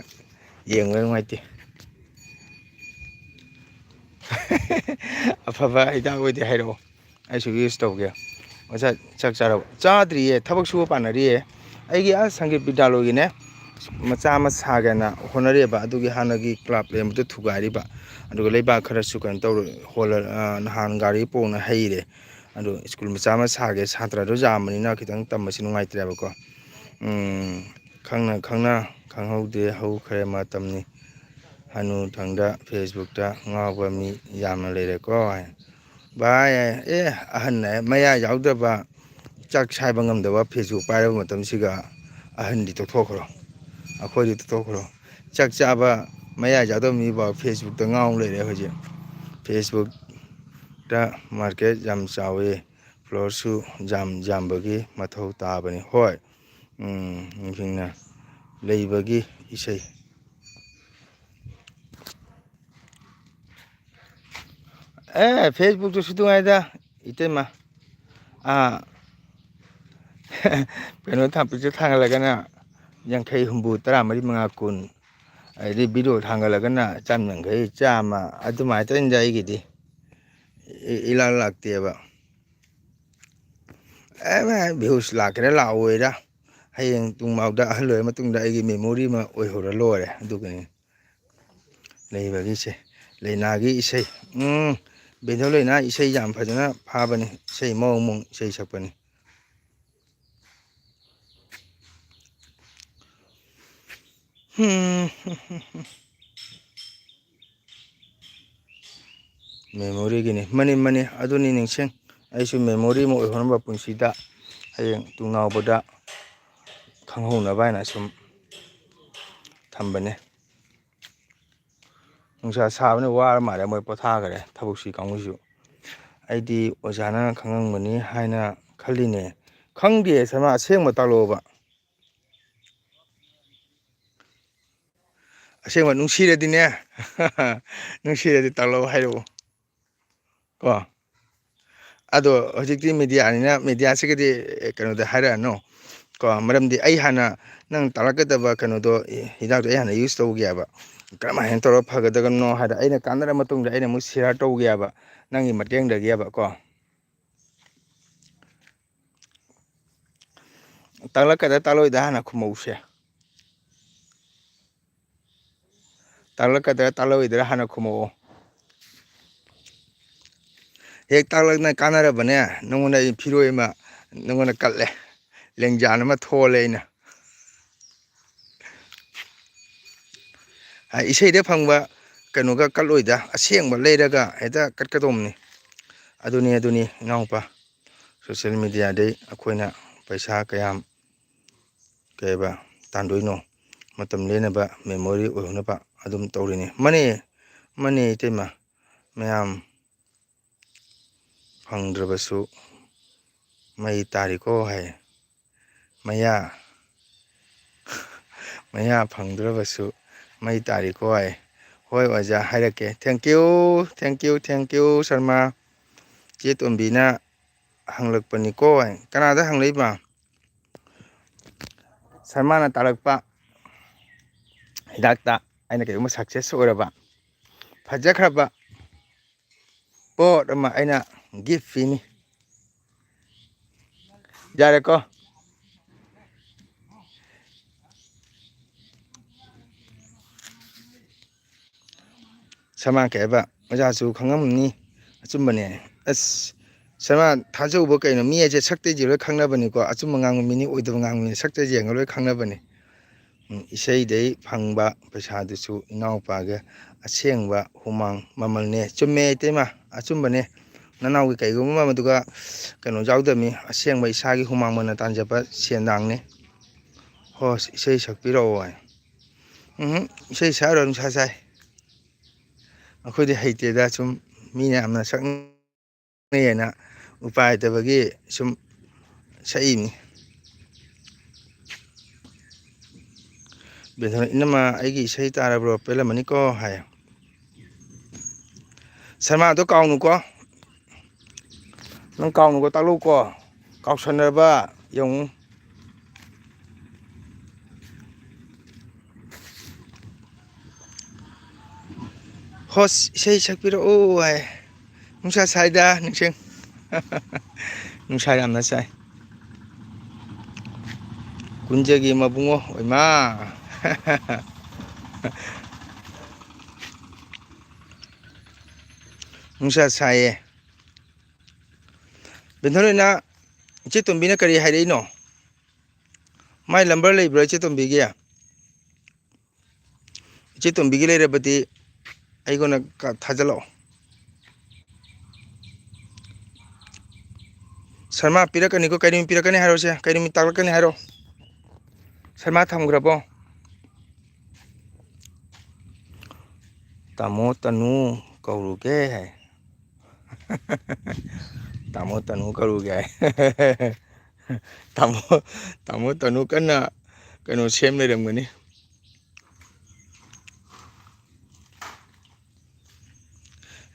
ꯌꯦꯡꯕ ꯅꯨꯡꯉꯥꯏꯇꯦ꯫ ꯑꯐꯕ ꯍꯤꯗꯥꯛ ꯑꯣꯏꯗꯤ ꯍꯥꯏꯔꯛꯑꯣ, ꯑꯩꯁꯨ ꯌꯨꯁ ꯇꯧꯒꯦ꯫ ꯉꯁꯥꯏ ꯆꯥꯛ ꯆꯥꯔꯕ? ꯆꯥꯗ꯭ꯔꯤꯌꯦ, ꯊꯕꯛ ꯁꯨꯕ ꯄꯥꯟꯅꯔꯤꯌꯦ꯫ ꯑꯩꯒꯤ ꯑꯁ ꯁꯪꯒꯤꯠ ꯕꯤꯗ꯭ꯌꯥꯂꯣꯏꯒꯤꯅꯦ, ꯃꯆꯥ ꯑꯃ ꯁꯥꯒꯦꯅ ꯍꯣꯠꯅꯔꯤꯑꯕ꯫ ꯑꯗꯨꯒꯤ ꯍꯥꯟꯅꯒꯤ ꯀ꯭ꯂꯕ ꯂꯩꯔꯝꯕꯗꯨ ꯊꯨꯒꯥꯏꯔꯤꯕ, ꯑꯗꯨꯒ ꯂꯩꯕꯥꯛ ꯈꯔꯁꯨ ꯀꯩꯅꯣ ꯇꯧꯔ ꯍꯣꯜꯂ-, ꯑ, ꯅꯍꯥꯟ ꯒꯥꯔꯤ ꯄꯣꯡꯅ ꯍꯩꯔꯦ꯫ ꯑꯗꯣ ꯁ꯭ꯀꯨꯜ ꯃꯆꯥ ꯑꯃ ꯁꯥꯒꯦ, ꯁꯥꯇ꯭ꯔꯗꯣ ꯌꯥꯝꯕꯅꯤꯅ ꯈꯤꯇꯪ ꯇꯝꯕꯁꯤ ꯅꯨꯡꯉꯥꯏꯇ꯭ꯔꯦꯕꯀꯣ꯫ ꯎꯝ, ꯈꯪꯅ ꯈꯪꯅ ꯈꯪꯍꯧꯗꯦ, ꯍꯧꯈ꯭ꯔꯦ ꯃꯇꯝꯅꯤ꯫ ꯍꯅꯨꯊꯪꯗ ꯐꯦꯁꯕꯨꯛꯇ ꯉꯥꯎꯕ ꯃꯤ ꯌꯥꯝꯅ ꯂꯩꯔꯦꯀꯣ ꯍꯥꯏ꯫ ꯚꯥꯏ, ꯑꯦ, ꯑꯍꯟ ꯍꯥꯏ, ꯃꯌꯥ ꯌꯥꯎꯗꯕ, ꯆꯥꯛ ꯁꯥꯏꯕ ꯉꯝꯗꯕ ꯐꯦꯁꯕꯨꯛ ꯄꯥꯏꯔꯕ ꯃꯇꯝꯁꯤꯒ ꯑꯍꯟꯗꯤ ꯇꯣꯛꯊꯣꯛꯈ꯭ꯔꯣ, ꯑꯩꯈꯣꯏꯗꯤ ꯇꯣꯛꯊꯣꯛꯈ꯭ꯔꯣ꯫ ꯆꯥꯛ ꯆꯥꯕ ꯃꯌꯥ ꯌꯥꯎꯗꯕ ꯃꯤꯐꯥꯎ ꯐꯦꯁꯕꯨꯛꯇ ꯉꯥꯎ ꯂꯩꯔꯦ ꯍꯧꯖꯤꯛ꯫ ꯐꯦꯁꯕꯨꯛꯇ ꯃꯥꯔꯀꯦꯠ ꯌꯥꯝ ꯆꯥꯎꯋꯤ, ꯐ꯭ꯂꯣꯔꯁꯨ ꯌꯥꯝ ꯌꯥꯝꯕꯒꯤ ꯃꯊꯧ ꯇꯥꯕꯅꯤ꯫ ꯍꯣꯏ, ꯎꯝ, ꯅꯤꯡꯁꯤꯡꯅ ꯂꯩꯕꯒꯤ ꯏꯁꯩ꯫ ꯑꯦ, ꯐꯦꯁꯕꯨꯛꯇꯁꯨ ꯅꯨꯡꯉꯥꯏꯗ, ꯏꯇꯩꯃ꯫ ꯑꯥ, ꯀꯩꯅꯣ ꯊꯥ-, ꯄꯤꯛꯆꯔ ꯊꯥꯡꯒꯠꯂꯒꯅ ꯌꯥꯡꯈꯩ, ꯍꯨꯝꯐꯨ, ꯇꯔꯥꯃꯔꯤ, ꯃꯉꯥ, ꯀꯨꯟ꯫ ꯑꯗꯩꯗꯤ ꯚꯤꯗꯤꯑꯣ ꯊꯥꯡꯒꯠꯂꯒꯅ ꯆꯥꯝ ꯌꯥꯡꯈꯩ, ꯆꯥꯝꯃ, ꯑꯗꯨꯃꯥꯏꯅ ꯇꯧꯔꯤꯅꯤꯗ ꯑꯩꯒꯤꯗꯤ꯫ ꯏ-, ꯏꯂꯥꯛ ꯂꯥꯛꯇꯦꯕ꯫ ꯑꯦ, ꯚ꯭ꯌꯨꯁ ꯂꯥꯛꯀꯦꯔꯥ ꯂꯥꯛꯑꯣꯏꯔꯥ, ꯍꯌꯦꯡ ꯇꯨꯡꯃꯥꯎꯗ ꯑꯍꯜ ꯑꯣꯏꯔ ꯃꯇꯨꯡꯗ ꯑꯩꯒꯤ ꯃꯦꯃꯣꯔꯤ ꯑꯃ ꯑꯣꯏꯍꯧꯔ ꯂꯣꯏꯔꯦ꯫ ꯑꯗꯨꯒꯅꯤ ꯂꯩꯕꯒꯤꯁꯦ꯫ ꯂꯩꯅꯥꯒꯤ ꯏꯁꯩ꯫ ꯎꯝ, ꯕꯦꯟꯗꯧ ꯂꯩꯅꯥ ꯏꯁꯩ ꯌꯥꯝ ꯐꯖꯅ ꯐꯥꯕꯅꯤ꯫ ꯏꯁꯩ ꯃꯑꯣꯡ ꯃꯑꯣꯡ ꯏꯁꯩ ꯁꯛꯄꯅꯤ꯫ ꯍꯨꯝ꯫ ꯃꯦꯃꯣꯔꯤꯒꯤꯅꯤ꯫ ꯃꯅꯤ, ꯃꯅꯤ, ꯑꯗꯨꯅꯤ ꯅꯤꯡꯁꯤꯡ꯫ ꯑꯩꯁꯨ ꯃꯦꯃꯣꯔꯤ ꯑꯃ ꯑꯣꯏꯍꯧꯅꯕ ꯄꯨꯟꯁꯤꯗ ꯍꯌꯦꯡ ꯇꯨꯡꯅꯥꯎꯕꯗ ꯈꯪꯍꯧꯅꯕ ꯍꯥꯏꯅ ꯁꯨꯝ ꯊꯝꯕꯅꯦ꯫ ꯅꯨꯡꯁꯥ ꯁꯥꯕꯅ ꯋꯥꯔ ꯃꯥꯜꯂꯦ, ꯃꯣꯏ ꯄꯣꯊꯥꯈꯔꯦ ꯊꯕꯛꯁꯤ ꯀꯥꯡꯕꯨꯁꯨ꯫ ꯑꯩꯗꯤ ꯑꯣꯖꯥꯅ ꯈꯪꯉꯝꯒꯅꯤ ꯍꯥꯏꯅ ꯈꯜꯂꯤꯅꯦ꯫ ꯈꯪꯗꯦ ꯁꯅꯥ, ꯑꯁꯦꯡꯕ ꯇꯥꯛꯂꯛꯑꯣꯕ꯫ ꯑꯁꯦꯡꯕ ꯅꯨꯡꯁꯤꯔꯗꯤꯅꯦ, ꯅꯨꯡꯁꯤꯔꯗꯤ ꯇꯥꯛꯂꯛꯑꯣ ꯍꯥꯏꯔꯛꯑꯣ꯫ ꯀꯣ꯫ ꯑꯗꯣ ꯍꯧꯖꯤꯛꯇꯤ ꯃꯦꯗꯤꯌꯥꯅꯤꯅ, ꯃꯦꯗꯤꯌꯥꯁꯤꯒꯗꯤ, ꯑꯦ, ꯀꯩꯅꯣꯗ ꯍꯥꯏꯔꯛꯑꯅꯨ ꯀꯣ꯫ ꯃꯔꯝꯗꯤ ꯑꯩ ꯍꯥꯟꯅ ꯅꯪ ꯇꯥꯛꯂꯛꯀꯗꯕ ꯀꯩꯅꯣꯗꯣ, ꯑꯦ, ꯍꯤꯗꯥꯛꯇꯣ ꯑꯩ ꯍꯥꯟꯅ ꯌꯨꯁ ꯇꯧꯒꯦꯕ, ꯀꯔꯝꯍꯥꯏꯅ ꯇꯧꯔꯒ ꯐꯒꯗꯕꯅꯣ ꯍꯥꯏꯗ ꯑꯩꯅ ꯀꯥꯟꯅꯔ ꯃꯇꯨꯡꯗ ꯑꯩꯅ ꯑꯃꯨꯛ ꯁꯤꯌꯥꯔ ꯇꯧꯒꯦꯕ, ꯅꯪꯒꯤ ꯃꯇꯦꯡꯗꯒꯤꯕ ꯀꯣ꯫ ꯇꯥꯛꯂꯛꯀꯗ꯭ꯔꯥ ꯇꯥꯛꯂꯣꯏꯗ꯭ꯔꯥ ꯍꯥꯟꯅ ꯈꯨꯝꯃꯧꯁꯦ꯫ ꯇꯥꯛꯂꯛꯀꯗ꯭ꯔꯥ ꯇꯥꯛꯂꯛꯑꯣꯏꯗ꯭ꯔꯥ ꯍꯥꯟꯅ ꯈꯨꯝꯃꯛꯑꯣ꯫ ꯍꯦꯛ ꯇꯥꯛꯂꯛꯅ ꯀꯥꯟꯅꯔꯕꯅꯦ, ꯅꯉꯣꯟꯗ ꯑꯩ ꯐꯤꯔꯣꯏ ꯑꯃ ꯅꯉꯣꯟꯗ ꯀꯠꯂꯦ, ꯂꯦꯡꯖꯥꯟ ꯑꯃ ꯊꯣꯜꯂꯦ ꯑꯩꯅ꯫ ꯍꯥꯏ, ꯏꯁꯩꯗ ꯐꯪꯕ ꯀꯩꯅꯣꯒ ꯀꯠꯂꯣꯏꯗ, ꯑꯁꯦꯡꯕ ꯂꯩꯔꯒ ꯍꯦꯛꯇ ꯀꯠꯀꯗꯧꯕꯅꯤ꯫ ꯑꯗꯨꯅꯤ, ꯑꯗꯨꯅꯤ, ꯏꯅꯥꯎꯄꯥ, ꯁꯣꯁꯦꯜ ꯃꯦꯗꯤꯌꯥꯗꯩ ꯑꯩꯈꯣꯏꯅ ꯄꯩꯁꯥ ꯀꯌꯥꯝ ꯀꯩꯕ ꯇꯥꯟꯗꯣꯏꯅꯣ? ꯃꯇꯝ ꯂꯦꯟꯅꯕ, ꯃꯦꯃꯣꯔꯤ ꯑꯣꯏꯍꯧꯅꯕ ꯑꯗꯨꯝ ꯇꯧꯔꯤꯅꯤ꯫ ꯃꯥꯅꯦ, ꯃꯥꯅꯦ, ꯏꯇꯩꯃ, ꯃꯌꯥꯝ ꯐꯪꯗ꯭ꯔꯕꯁꯨ ꯃꯩ ꯇꯥꯔꯤꯀꯣ ꯍꯥꯏ꯫ ꯃꯌꯥ, ꯃꯌꯥ ꯐꯪꯗ꯭ꯔꯕꯁꯨ ꯃꯩ ꯇꯥꯔꯤꯀꯣ ꯍꯥꯏ꯫ ꯍꯣꯏ ꯑꯣꯖꯥ, ꯍꯥꯏꯔꯛꯀꯦ꯫ Thank you, thank you, thank you, Sharma. ꯆꯦ ꯇꯣꯝꯕꯤꯅ ꯍꯪꯂꯛꯄꯅꯤꯀꯣ ꯍꯥꯏ꯫ ꯀꯅꯥꯗ ꯍꯪꯂꯛꯏꯕ? ꯁꯔꯃꯥꯅ ꯇꯥꯛꯂꯛꯄ ꯍꯤꯗꯥꯛꯇ ꯑꯩꯅ ꯀꯩꯒꯨꯝꯕ ꯁꯛꯁꯦꯁ ꯑꯣꯏꯔꯕ, ꯐꯖꯈ꯭ꯔꯕ ꯄꯣꯠ ꯑꯃ ꯑꯩꯅ ꯒꯤꯐ ꯄꯤꯅꯤ꯫ ꯌꯥꯔꯦꯀꯣ? ꯁꯔꯃꯥ ꯀꯩ ꯍꯥꯏꯕ? ꯑꯣꯖꯥꯁꯨ ꯈꯪꯉꯝꯅꯤ꯫ ꯑꯆꯨꯝꯕꯅꯦ꯫ ꯑꯁ, ꯁꯔꯃꯥ, ꯊꯥꯖꯧꯕ ꯀꯩꯅꯣ? ꯃꯤ ꯍꯥꯏꯁꯦ ꯁꯛꯇ ꯌꯦꯡꯉ ꯂꯣꯏ ꯈꯪꯅꯕꯅꯤꯀꯣ꯫ ꯑꯆꯨꯝꯕ ꯉꯥꯡꯕ ꯃꯤꯅꯤ, ꯑꯣꯏꯗꯕ ꯉꯥꯡꯕ ꯃꯤꯅꯤ꯫ ꯁꯛꯇ ꯌꯦꯡꯉ ꯂꯣꯏ ꯈꯪꯅꯕꯅꯤ꯫ ꯎꯝ, ꯏꯁꯩꯗꯩ ꯐꯪꯕ ꯄꯩꯁꯥꯗꯨꯁꯨ ꯏꯅꯥꯎꯄꯥꯒ ꯑꯁꯦꯡꯕ ꯍꯨꯃꯥꯡ ꯃꯃꯜꯅꯦ꯫ ꯆꯨꯝꯃꯦ, ꯏꯇꯩꯃ, ꯑꯆꯨꯝꯕꯅꯦ꯫ ꯅꯅꯥꯎꯒꯤ ꯀꯩꯒꯨꯝꯕ ꯃꯗꯨꯒ ꯀꯩꯅꯣ ꯌꯥꯎꯗꯕꯅꯤ, ꯑꯁꯦꯡꯕ ꯏꯁꯥꯒꯤ ꯍꯨꯃꯥꯡ ꯃꯟꯅ ꯇꯥꯟꯖꯕ ꯁꯦꯟꯗꯥꯡꯅꯤ꯫ ꯍꯣ, ꯏꯁꯩ ꯁꯛꯄꯤꯔꯛꯑꯣ ꯍꯥꯏ꯫ ꯎꯝ, ꯏꯁꯩ ꯁꯛꯑꯔꯣꯏ, ꯅꯨꯡꯁꯥ ꯁꯥꯏ꯫ ꯑꯩꯈꯣꯏꯗꯤ ꯍꯩꯇꯦꯗ, ꯁꯨꯝ ꯃꯤꯅ ꯌꯥꯝꯅ ꯁꯛꯅꯩ ꯍꯥꯏꯅ ꯎꯄꯥꯏ ꯂꯩꯇꯕꯒꯤ ꯁꯨꯝ ꯁꯛꯏꯅꯤ꯫ ꯕꯦꯟꯊꯣꯟ, "ꯏꯅꯝꯃ, ꯑꯩꯒꯤ ꯏꯁꯩ ꯇꯥꯔꯕ꯭ꯔꯣ? ꯄꯦꯜꯂꯝꯃꯅꯤꯀꯣ" ꯍꯥꯏ꯫ ꯁꯔꯃꯥꯗꯣ ꯀꯥꯎꯅꯨꯀꯣ꯫ ꯅꯪ ꯀꯥꯎꯅꯨꯀꯣ, ꯇꯥꯛꯂꯛꯎꯀꯣ꯫ ꯀꯥꯎꯁꯟꯅꯕ ꯌꯦꯡꯉꯨ꯫ "ꯍꯣꯁ, ꯏꯁꯩ ꯁꯛꯄꯤꯔꯛꯑꯣ" ꯍꯥꯏ꯫ "ꯅꯨꯡꯁꯥ ꯁꯥꯏꯗ, ꯅꯤꯡꯁꯤꯡ꯫" ꯅꯨꯡꯁꯥ ꯌꯥꯝꯅ ꯁꯥꯏ꯫ "ꯀꯨꯟꯖꯒꯤ ꯃꯕꯨꯡꯉꯣ ꯑꯣꯏꯃꯥ꯫" ꯅꯨꯡꯁꯥ ꯁꯥꯏꯌꯦ꯫ ꯕꯦꯟꯊꯣꯏꯅ, ꯏꯆꯦ ꯇꯣꯝꯕꯤꯅ ꯀꯔꯤ ꯍꯥꯏꯔꯛꯏꯅꯣ? ꯃꯥꯏ ꯂꯝꯕꯔ ꯂꯩꯕ꯭ꯔꯥ ꯏꯆꯦ ꯇꯣꯝꯕꯤꯒꯤ? ꯏꯆꯦ ꯇꯣꯝꯕꯤꯒꯤ ꯂꯩꯔꯕꯗꯤ ꯑꯩꯉꯣꯟꯗ ꯀ-, ꯊꯥꯖꯤꯜꯂꯛꯑꯣ꯫ ꯁꯔꯃꯥ ꯄꯤꯔꯛꯀꯅꯤꯀꯣ, ꯀꯩ ꯅꯨꯃꯤꯠ ꯄꯤꯔꯛꯀꯅꯤ ꯍꯥꯏꯔꯣꯁꯦ, ꯀꯩ ꯅꯨꯃꯤꯠ ꯇꯥꯛꯂꯛꯀꯅꯤ ꯍꯥꯏꯔꯣ꯫ ꯁꯔꯃꯥ ꯊꯝꯈ꯭ꯔꯕꯣ? "ꯇꯥꯃꯣ ꯇꯅꯨ ꯀꯧꯔꯨꯒꯦ" ꯍꯥꯏ꯫ "ꯇꯥꯃꯣ ꯇꯅꯨ ꯀꯧꯔꯨꯒꯦ" ꯍꯥꯏ꯫ ꯇꯥꯃꯣ, ꯇꯥꯃꯣ ꯇꯅꯨ ꯀꯟꯅ ꯀꯩꯅꯣ ꯁꯦꯝ ꯂꯩꯔꯝꯒꯅꯤ꯫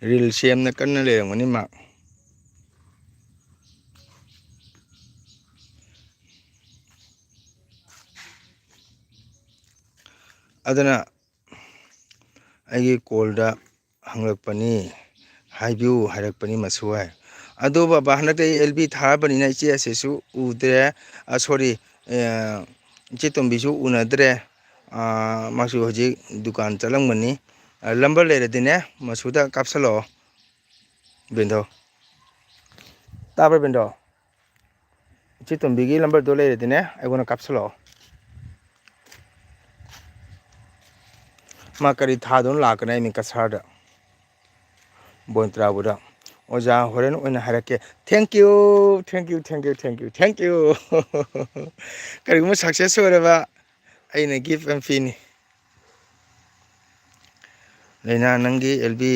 ꯔꯤꯜ ꯁꯦꯝꯅ ꯀꯟꯅ ꯂꯩꯔꯝꯒꯅꯤ ꯃꯥ꯫ ꯑꯗꯨꯅ ꯑꯩꯒꯤ ꯀꯣꯜꯗ ꯍꯪꯂꯛꯄꯅꯤ, ꯍꯥꯏꯕꯤꯌꯨ ꯍꯥꯏꯔꯛꯄꯅꯤ ꯃꯁꯨ ꯍꯥꯏ꯫ ꯑꯗꯣ ꯕꯕꯥ, ꯍꯟꯗꯛꯇꯤ ꯑꯩ ꯑꯦꯜ ꯕꯤ ꯊꯥꯔꯕꯅꯤꯅ ꯏꯆꯦ ꯑꯁꯤꯁꯨ ꯎꯗ꯭ꯔꯦ, ꯑ, ꯁꯣꯔꯤ, ꯑ, ꯏꯆꯦ ꯇꯣꯝꯕꯤꯁꯨ ꯎꯅꯗ꯭ꯔꯦ꯫ ꯑ, ꯃꯥꯁꯨ ꯍꯧꯖꯤꯛ ꯗꯨꯀꯥꯟ ꯆꯠꯂꯝꯒꯅꯤ꯫ ꯑ, ꯂꯝꯕꯔ ꯂꯩꯔꯗꯤꯅꯦ ꯃꯁꯨꯗ ꯀꯥꯞꯁꯜꯂꯛꯑꯣ ꯕꯦꯟꯗꯣ꯫ ꯇꯥꯕ꯭ꯔꯥ ꯕꯦꯟꯗꯣ? ꯏꯆꯦ ꯇꯣꯝꯕꯤꯒꯤ ꯂꯝꯕꯔꯗꯣ ꯂꯩꯔꯗꯤꯅꯦ ꯑꯩꯉꯣꯟꯗ ꯀꯥꯞꯁꯜꯂꯛꯑꯣ꯫ ꯃꯥ ꯀꯔꯤ ꯊꯥꯗꯣꯏꯅꯣ ꯂꯥꯛꯀꯅꯤ ꯍꯥꯏꯃꯤ ꯀꯁꯥꯔꯗ, ꯕꯣꯟ ꯇꯔꯥꯕꯨꯗ꯫ "ꯑꯣꯖꯥ, ꯍꯣꯔꯦꯟ ꯑꯣꯏꯅ ꯍꯥꯏꯔꯛꯀꯦ꯫ Thank you, thank you, thank you, thank you, thank you." ꯀꯔꯤꯒꯨꯝꯕ success ꯑꯣꯏꯔꯕ ꯑꯩꯅ gift ꯑꯃ ꯄꯤꯅꯤ꯫ "ꯂꯩꯅꯥ, ꯅꯪꯒꯤ ꯑꯦꯜ ꯕꯤ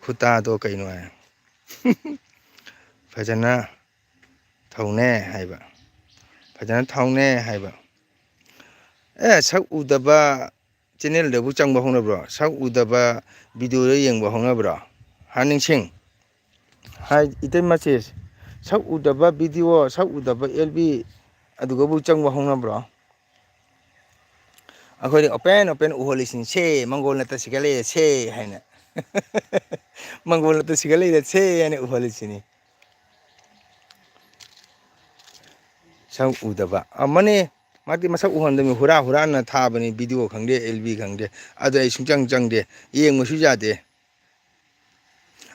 ꯈꯨꯇꯥꯗꯣ ꯀꯩꯅꯣ?" ꯍꯥꯏ꯫ "ꯐꯖꯅ ꯊꯧꯅꯦ" ꯍꯥꯏꯕ, "ꯐꯖꯅ ꯊꯧꯅꯦ" ꯍꯥꯏꯕ꯫ ꯑꯦ, ꯁꯛ ꯎꯗꯕ ꯆꯦꯅꯦꯜꯗꯕꯨ ꯆꯪꯕ ꯍꯧꯅꯕ꯭ꯔꯣ? ꯁꯛ ꯎꯗꯕ ꯚꯤꯗꯤꯑꯣꯗ ꯌꯦꯡꯕ ꯍꯧꯅꯕ꯭ꯔꯣ? ꯍꯥ, ꯅꯤꯡꯁꯤꯡ? ꯍꯥꯏ, ꯏꯇꯩꯃꯁꯦ, ꯁꯛ ꯎꯗꯕ ꯚꯤꯗꯤꯑꯣ, ꯁꯛ ꯎꯗꯕ ꯑꯦꯜ ꯕꯤ, ꯑꯗꯨꯒꯕꯨ ꯆꯪꯕ ꯍꯧꯅꯕ꯭ꯔꯣ? ꯑꯩꯈꯣꯏꯗꯤ open open ꯎꯍꯜꯂꯤꯁꯤꯅꯤ, "ꯁꯦ, ꯃꯪꯒꯣꯜ ꯅꯠꯇ ꯁꯤꯒꯠꯂꯛꯑꯦ, ꯁꯦ" ꯍꯥꯏꯅ꯫ "ꯃꯪꯒꯣꯜ ꯅꯠꯇ ꯁꯤꯒꯠꯂꯛꯏꯗ, ꯁꯦ" ꯍꯥꯏꯅ ꯎꯍꯜꯂꯤꯁꯤꯅꯤ꯫ ꯁꯛ ꯎꯗꯕ꯫ ꯑꯃꯅꯤ, ꯃꯥꯗꯤ ꯃꯁꯛ ꯎꯍꯟꯗꯕꯅꯤ, ꯍꯨꯔꯥ ꯍꯨꯔꯥꯟꯅ ꯊꯥꯕꯅꯤ, ꯚꯤꯗꯤꯑꯣ ꯈꯪꯗꯦ, ꯑꯦꯜ ꯕꯤ ꯈꯪꯗꯦ꯫ ꯑꯗꯣ ꯑꯩ ꯁꯨꯡꯆꯪ ꯆꯪꯗꯦ, ꯌꯦꯡꯕꯁꯨ ꯌꯥꯗꯦ꯫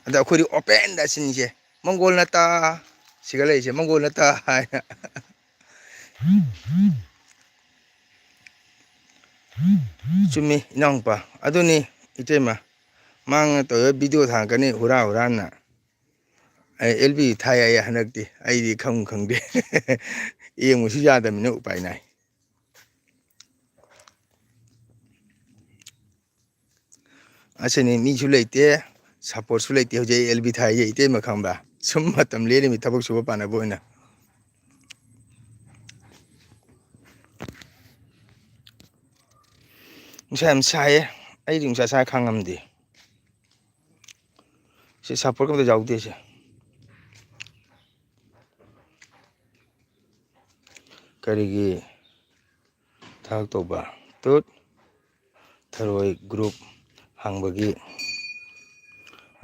ꯑꯗ ꯑꯩꯈꯣꯏꯗꯤ open ꯗ ꯁꯤꯟꯁꯦ, "ꯃꯪꯒꯣꯜ ꯅꯠꯇ ꯁꯤꯒꯠꯂꯛꯏꯁꯦ, ꯃꯪꯒꯣꯜ ꯅꯠꯇ" ꯍꯥꯏꯅ꯫ ꯆꯨꯝꯃꯤ, ꯏꯅꯥꯎꯅꯨꯄꯥ꯫ ꯑꯗꯨꯅꯤ, ꯏꯇꯩꯃ꯫ ꯃꯥꯅ ꯇꯧꯔꯤꯕ ꯚꯤꯗꯤꯑꯣ ꯊꯥꯡꯒꯠꯀꯅꯤ, ꯍꯨꯔꯥ ꯍꯨꯔꯥꯟꯅ꯫ ꯑꯩ ꯑꯦꯜ ꯕꯤ ꯊꯥꯏ ꯍꯥꯏꯌꯦ ꯍꯟꯗꯛꯇꯤ꯫ ꯑꯩꯗꯤ ꯈꯪ ꯈꯪꯗꯦ꯫ ꯌꯦꯡꯕꯁꯨ ꯌꯥꯗꯕꯅꯤꯅ ꯎꯄꯥꯏ ꯅꯥꯏ꯫ ꯑꯁꯤꯅꯤ, ꯃꯤꯁꯨ ꯂꯩꯇꯦ, ꯁꯞꯄꯣꯔꯠꯁꯨ ꯂꯩꯇꯦ꯫ ꯍꯧꯖꯤꯛ ꯑꯩ ꯑꯦꯜ ꯕꯤ ꯊꯥꯏꯌꯦ, ꯏꯇꯩꯃ ꯈꯪꯕ꯭ꯔꯥ? ꯁꯨꯝ ꯃꯇꯝ ꯂꯦꯜꯂꯤꯃꯤ, ꯊꯕꯛ ꯁꯨꯕ ꯄꯥꯅꯕ ꯑꯣꯏꯅ꯫ ꯅꯨꯡꯁꯥ ꯌꯥꯝ ꯁꯥꯏꯌꯦ, ꯑꯩꯗꯤ ꯅꯨꯡꯁꯥ ꯁꯥꯏ ꯈꯥꯡꯉꯝꯗꯦ꯫ ꯁꯤ ꯁꯞꯄꯣꯔꯠꯀ ꯑꯝꯇ ꯌꯥꯎꯗꯦ ꯁꯦ꯫ ꯀꯔꯤꯒꯤ ꯊꯕꯛ ꯇꯧꯕ? ꯇꯨꯠ, ꯊꯔꯣꯏ ꯒ꯭ꯔꯨꯞ ꯍꯥꯡꯕꯒꯤ,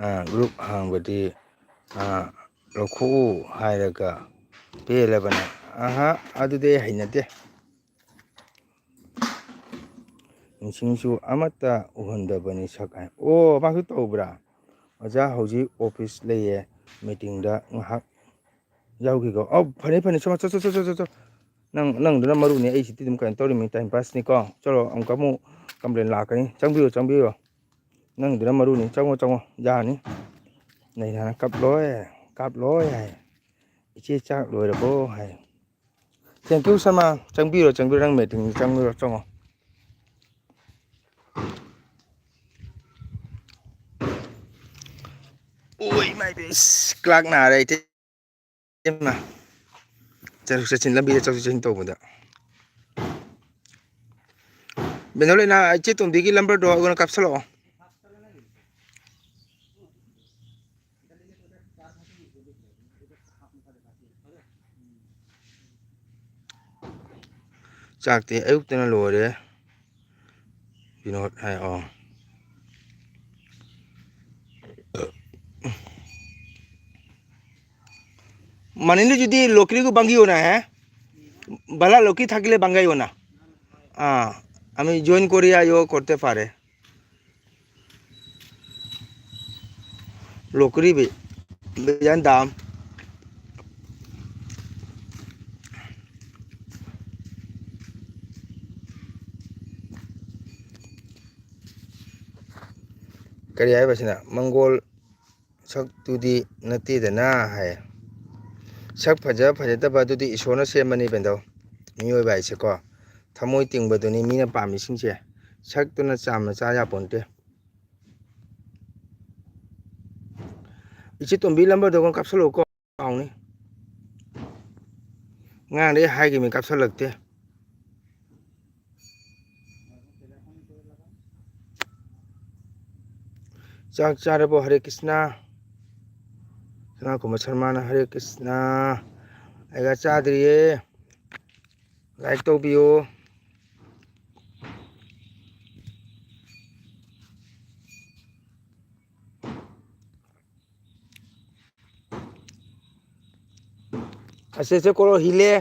ꯑꯥ, ꯒ꯭ꯔꯨꯞ ꯍꯥꯡꯕꯗꯤ, ꯑꯥ, ꯂꯧꯊꯣꯛꯎ ꯍꯥꯏꯔꯒ ꯄꯦꯜꯂꯕꯅꯦ꯫ ꯑꯍꯥ, ꯑꯗꯨꯗꯤ ꯑꯩ ꯍꯩꯅꯗꯦ꯫ ꯅꯤꯡꯁꯤꯡꯁꯨ ꯑꯃꯠꯇ ꯎꯍꯟꯗꯕꯅꯤ ꯁꯛ ꯍꯥꯏ꯫ ꯑꯣ, ꯃꯥꯁꯨ ꯇꯧꯕ꯭ꯔꯥ? "ꯑꯣꯖꯥ ꯍꯧꯖꯤꯛ ꯑꯣꯐꯤꯁ ꯂꯩꯌꯦ, ꯃꯤꯇꯤꯡꯗ ꯉꯥꯏꯍꯥꯛ ꯌꯥꯎꯈꯤꯀꯣ"꯫ ꯑꯧ, ꯐꯅꯤ, ꯐꯅꯤ, ꯁꯣꯝ ꯆꯠ, ꯆꯠ, ꯆꯠ, ꯆꯠ, ꯆꯠ꯫ ꯅꯪ, ꯅꯪꯗꯨꯅ ꯃꯔꯨꯅꯤ, ꯑꯩ ꯁꯤꯗꯤ ꯑꯗꯨꯝ ꯀꯩꯅꯣ ꯇꯧꯔꯤꯃꯤ, ꯇꯥꯏꯝ ꯄꯥꯁꯅꯤꯀꯣ꯫ ꯆꯠꯂꯣ, ꯑꯃꯨꯛꯀ ꯑꯃꯨꯛ ꯀꯝꯄ꯭ꯂꯦꯟ ꯂꯥꯛꯀꯅꯤ꯫ ꯆꯪꯕꯤꯌꯨ, ꯆꯪꯕꯤꯌꯨ꯫ ꯅꯪꯗꯨꯅ ꯃꯔꯨꯅꯤ, ꯆꯪꯉꯣ, ꯆꯪꯉꯣ, ꯌꯥꯅꯤ꯫ ꯅꯩꯅꯅ ꯀꯞꯂꯣꯏ, ꯀꯥꯞꯂꯣꯏ ꯍꯥꯏ꯫ "ꯏꯆꯦ ꯆꯥꯛ ꯂꯣꯏꯔꯕꯣ?" ꯍꯥꯏ꯫ Thank you, Sharma. ꯆꯪꯕꯤꯔꯣ, ꯆꯪꯕꯤꯔꯣ, ꯅꯪ ꯃꯤꯇꯤꯡ ꯆꯪꯕꯤꯔꯣ, ꯆꯪꯉꯣ꯫ ꯑꯣꯏ, ꯃꯥꯏ ꯕꯦꯁ, ꯀ꯭ꯂꯥꯛ ꯅꯥꯔꯦ, ꯏꯇꯩꯃ꯫ ꯆꯠꯊꯣꯛ ꯆꯠꯁꯤꯟ, ꯂꯝꯕꯤꯗ ꯆꯠꯊꯣꯛ ꯆꯠꯁꯤꯟ ꯇꯧꯕꯗ꯫ ꯕꯦꯅꯣꯂꯤꯅꯥ, ꯏꯆꯦ ꯇꯣꯝꯕꯤꯒꯤ ꯅꯝꯕꯔꯗꯣ ꯑꯩꯉꯣꯟꯗ ꯀꯥꯞꯁꯤꯜꯂꯛꯑꯣ꯫ ꯆꯥꯛꯇꯤ ꯑꯌꯨꯛꯇꯅ ꯂꯣꯏꯔꯦ꯫ ꯕꯤꯅꯣꯗ ꯍꯥꯏ, ꯑꯣ꯫ মানে যদি লোকরিগু বাঙ্গিও না, হ্যাঁ? বালা লোকরি থাকিলে বাঙ্গাইও না। হ্যাঁ, আমি জয়েন করি আইও করতে পারে। লোকরি বে-, বেজান দাম। ꯀꯔꯤ ꯍꯥꯏꯕꯁꯤꯅ? ꯃꯪꯒꯣꯜ ꯁꯛꯇꯨꯗꯤ ꯅꯠꯇꯦꯗꯅ ꯍꯥꯏ꯫ ꯁꯛ ꯐꯖ ꯐꯖꯗꯕ ꯑꯗꯨꯗꯤ ꯏꯁꯣꯔꯅ ꯁꯦꯝꯕꯅꯤ ꯕꯦꯟꯗꯧ꯫ ꯃꯤꯑꯣꯏꯕ ꯍꯥꯏꯁꯦꯀꯣ, ꯊꯃꯣꯏ ꯇꯤꯡꯕꯗꯨꯅꯤ ꯃꯤꯅ ꯄꯥꯝꯃꯤꯁꯤꯡꯁꯦ꯫ ꯁꯛꯇꯨꯅ ꯆꯥꯝꯅ ꯆꯥ ꯌꯥꯄꯣꯟꯇꯦ꯫ ꯏꯆꯦ ꯇꯣꯝꯕꯤ ꯂꯝꯕꯔꯗꯣ ꯑꯃꯨꯛ ꯀꯥꯞꯁꯜꯂꯛꯎꯀꯣ꯫ ꯀꯥꯎꯅꯤ꯫ ꯉꯔꯥꯡꯗꯩ ꯍꯥꯏꯈꯤꯕꯅꯤ, ꯀꯥꯞꯁꯜꯂꯛꯇꯦ꯫ ꯆꯥꯛ ꯆꯥꯔꯕꯣ? ꯍꯔꯦ ꯀ꯭ꯔꯤꯁꯅ꯫ ꯁꯅꯥꯈꯣꯝꯕ ꯁꯔꯃꯅ ꯍꯔꯦ ꯀ꯭ꯔꯤꯁꯅ꯫ ꯑꯩꯒ ꯆꯥꯗ꯭ꯔꯤꯌꯦ꯫ ꯂꯥꯏꯛ ꯇꯧꯕꯤꯌꯨ꯫ ꯑꯁꯦꯁꯦ ꯀꯣꯔꯣ ꯍꯤꯂꯦ꯫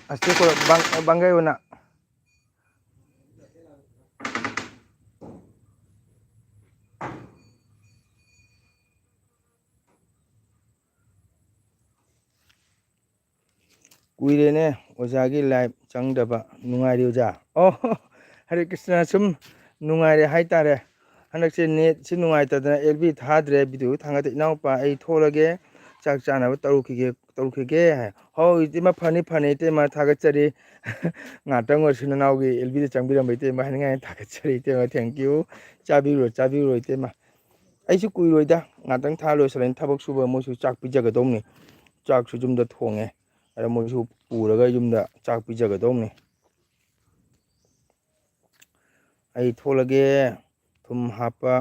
Así con bang-, bangay una. ꯀꯨꯏꯔꯦꯅꯦ ꯑꯣꯖꯥꯒꯤ ꯂꯥꯏꯞ ꯆꯪꯗꯕ꯫ ꯅꯨꯡꯉꯥꯏꯔꯤ ꯑꯣꯖꯥ꯫ ꯑꯣ, ꯍꯔꯦ ꯀ꯭ꯔꯤꯁꯅ, ꯁꯨꯝ ꯅꯨꯡꯉꯥꯏꯔꯦ ꯍꯥꯏꯇꯥꯔꯦ꯫ ꯍꯟꯗꯛꯁꯦ ꯅꯦꯠꯁꯤ ꯅꯨꯡꯉꯥꯏꯇꯗꯅ ꯑꯦꯜ ꯕꯤ ꯊꯥꯗ꯭ꯔꯦ, ꯚꯤꯗꯤꯑꯣ ꯊꯥꯡꯒꯠꯇꯦ꯫ ꯏꯅꯥꯎꯄꯥ ꯑꯩ ꯊꯣꯛꯂꯒꯦ, ꯆꯥꯛ ꯆꯥꯅꯕ ꯇꯧꯔꯨꯈꯤꯒꯦ, ꯇꯧꯔꯨꯈꯤꯒꯦ ꯍꯥꯏ꯫ ꯍꯣꯏ ꯏꯇꯩꯃ, ꯐꯅꯤ ꯐꯅꯤ ꯏꯇꯩꯃ, ꯊꯥꯒꯠꯆꯔꯤ꯫ ꯉꯥꯛꯇꯪ ꯑꯣꯏꯔꯁꯨ ꯅꯅꯥꯎꯒꯤ ꯑꯦꯜ ꯕꯤꯗ ꯆꯪꯕꯤꯔꯝꯕ ꯏꯇꯩꯃ ꯍꯥꯏꯅꯤꯡꯉꯥꯏ ꯊꯥꯒꯠꯆꯔꯤ ꯏꯇꯩꯃ, thank you꯫ ꯆꯥꯕꯤꯔꯨꯔꯣ, ꯆꯥꯕꯤꯔꯨꯔꯣ ꯏꯇꯩꯃ꯫ ꯑꯩꯁꯨ ꯀꯨꯏꯔꯣꯏꯗ, ꯉꯥꯛꯇꯪ ꯊꯥ ꯂꯣꯏꯁꯤꯜꯂꯅꯤ꯫ ꯊꯕꯛ ꯁꯨꯕ ꯃꯣꯏꯁꯨ ꯆꯥꯛ ꯄꯤꯖꯒꯗꯧꯅꯤ꯫ ꯆꯥꯛꯁꯨ ꯌꯨꯝꯗ ꯊꯣꯡꯉꯦ꯫ ꯑꯗ ꯃꯣꯏꯁꯨ ꯄꯨꯔꯒ ꯌꯨꯝꯗ ꯆꯥꯛ ꯄꯤꯖꯒꯗꯧꯅꯤ꯫ ꯑꯩ ꯊꯣꯛꯂꯒꯦ꯫ ꯊꯨꯝ ꯍꯥꯞꯄ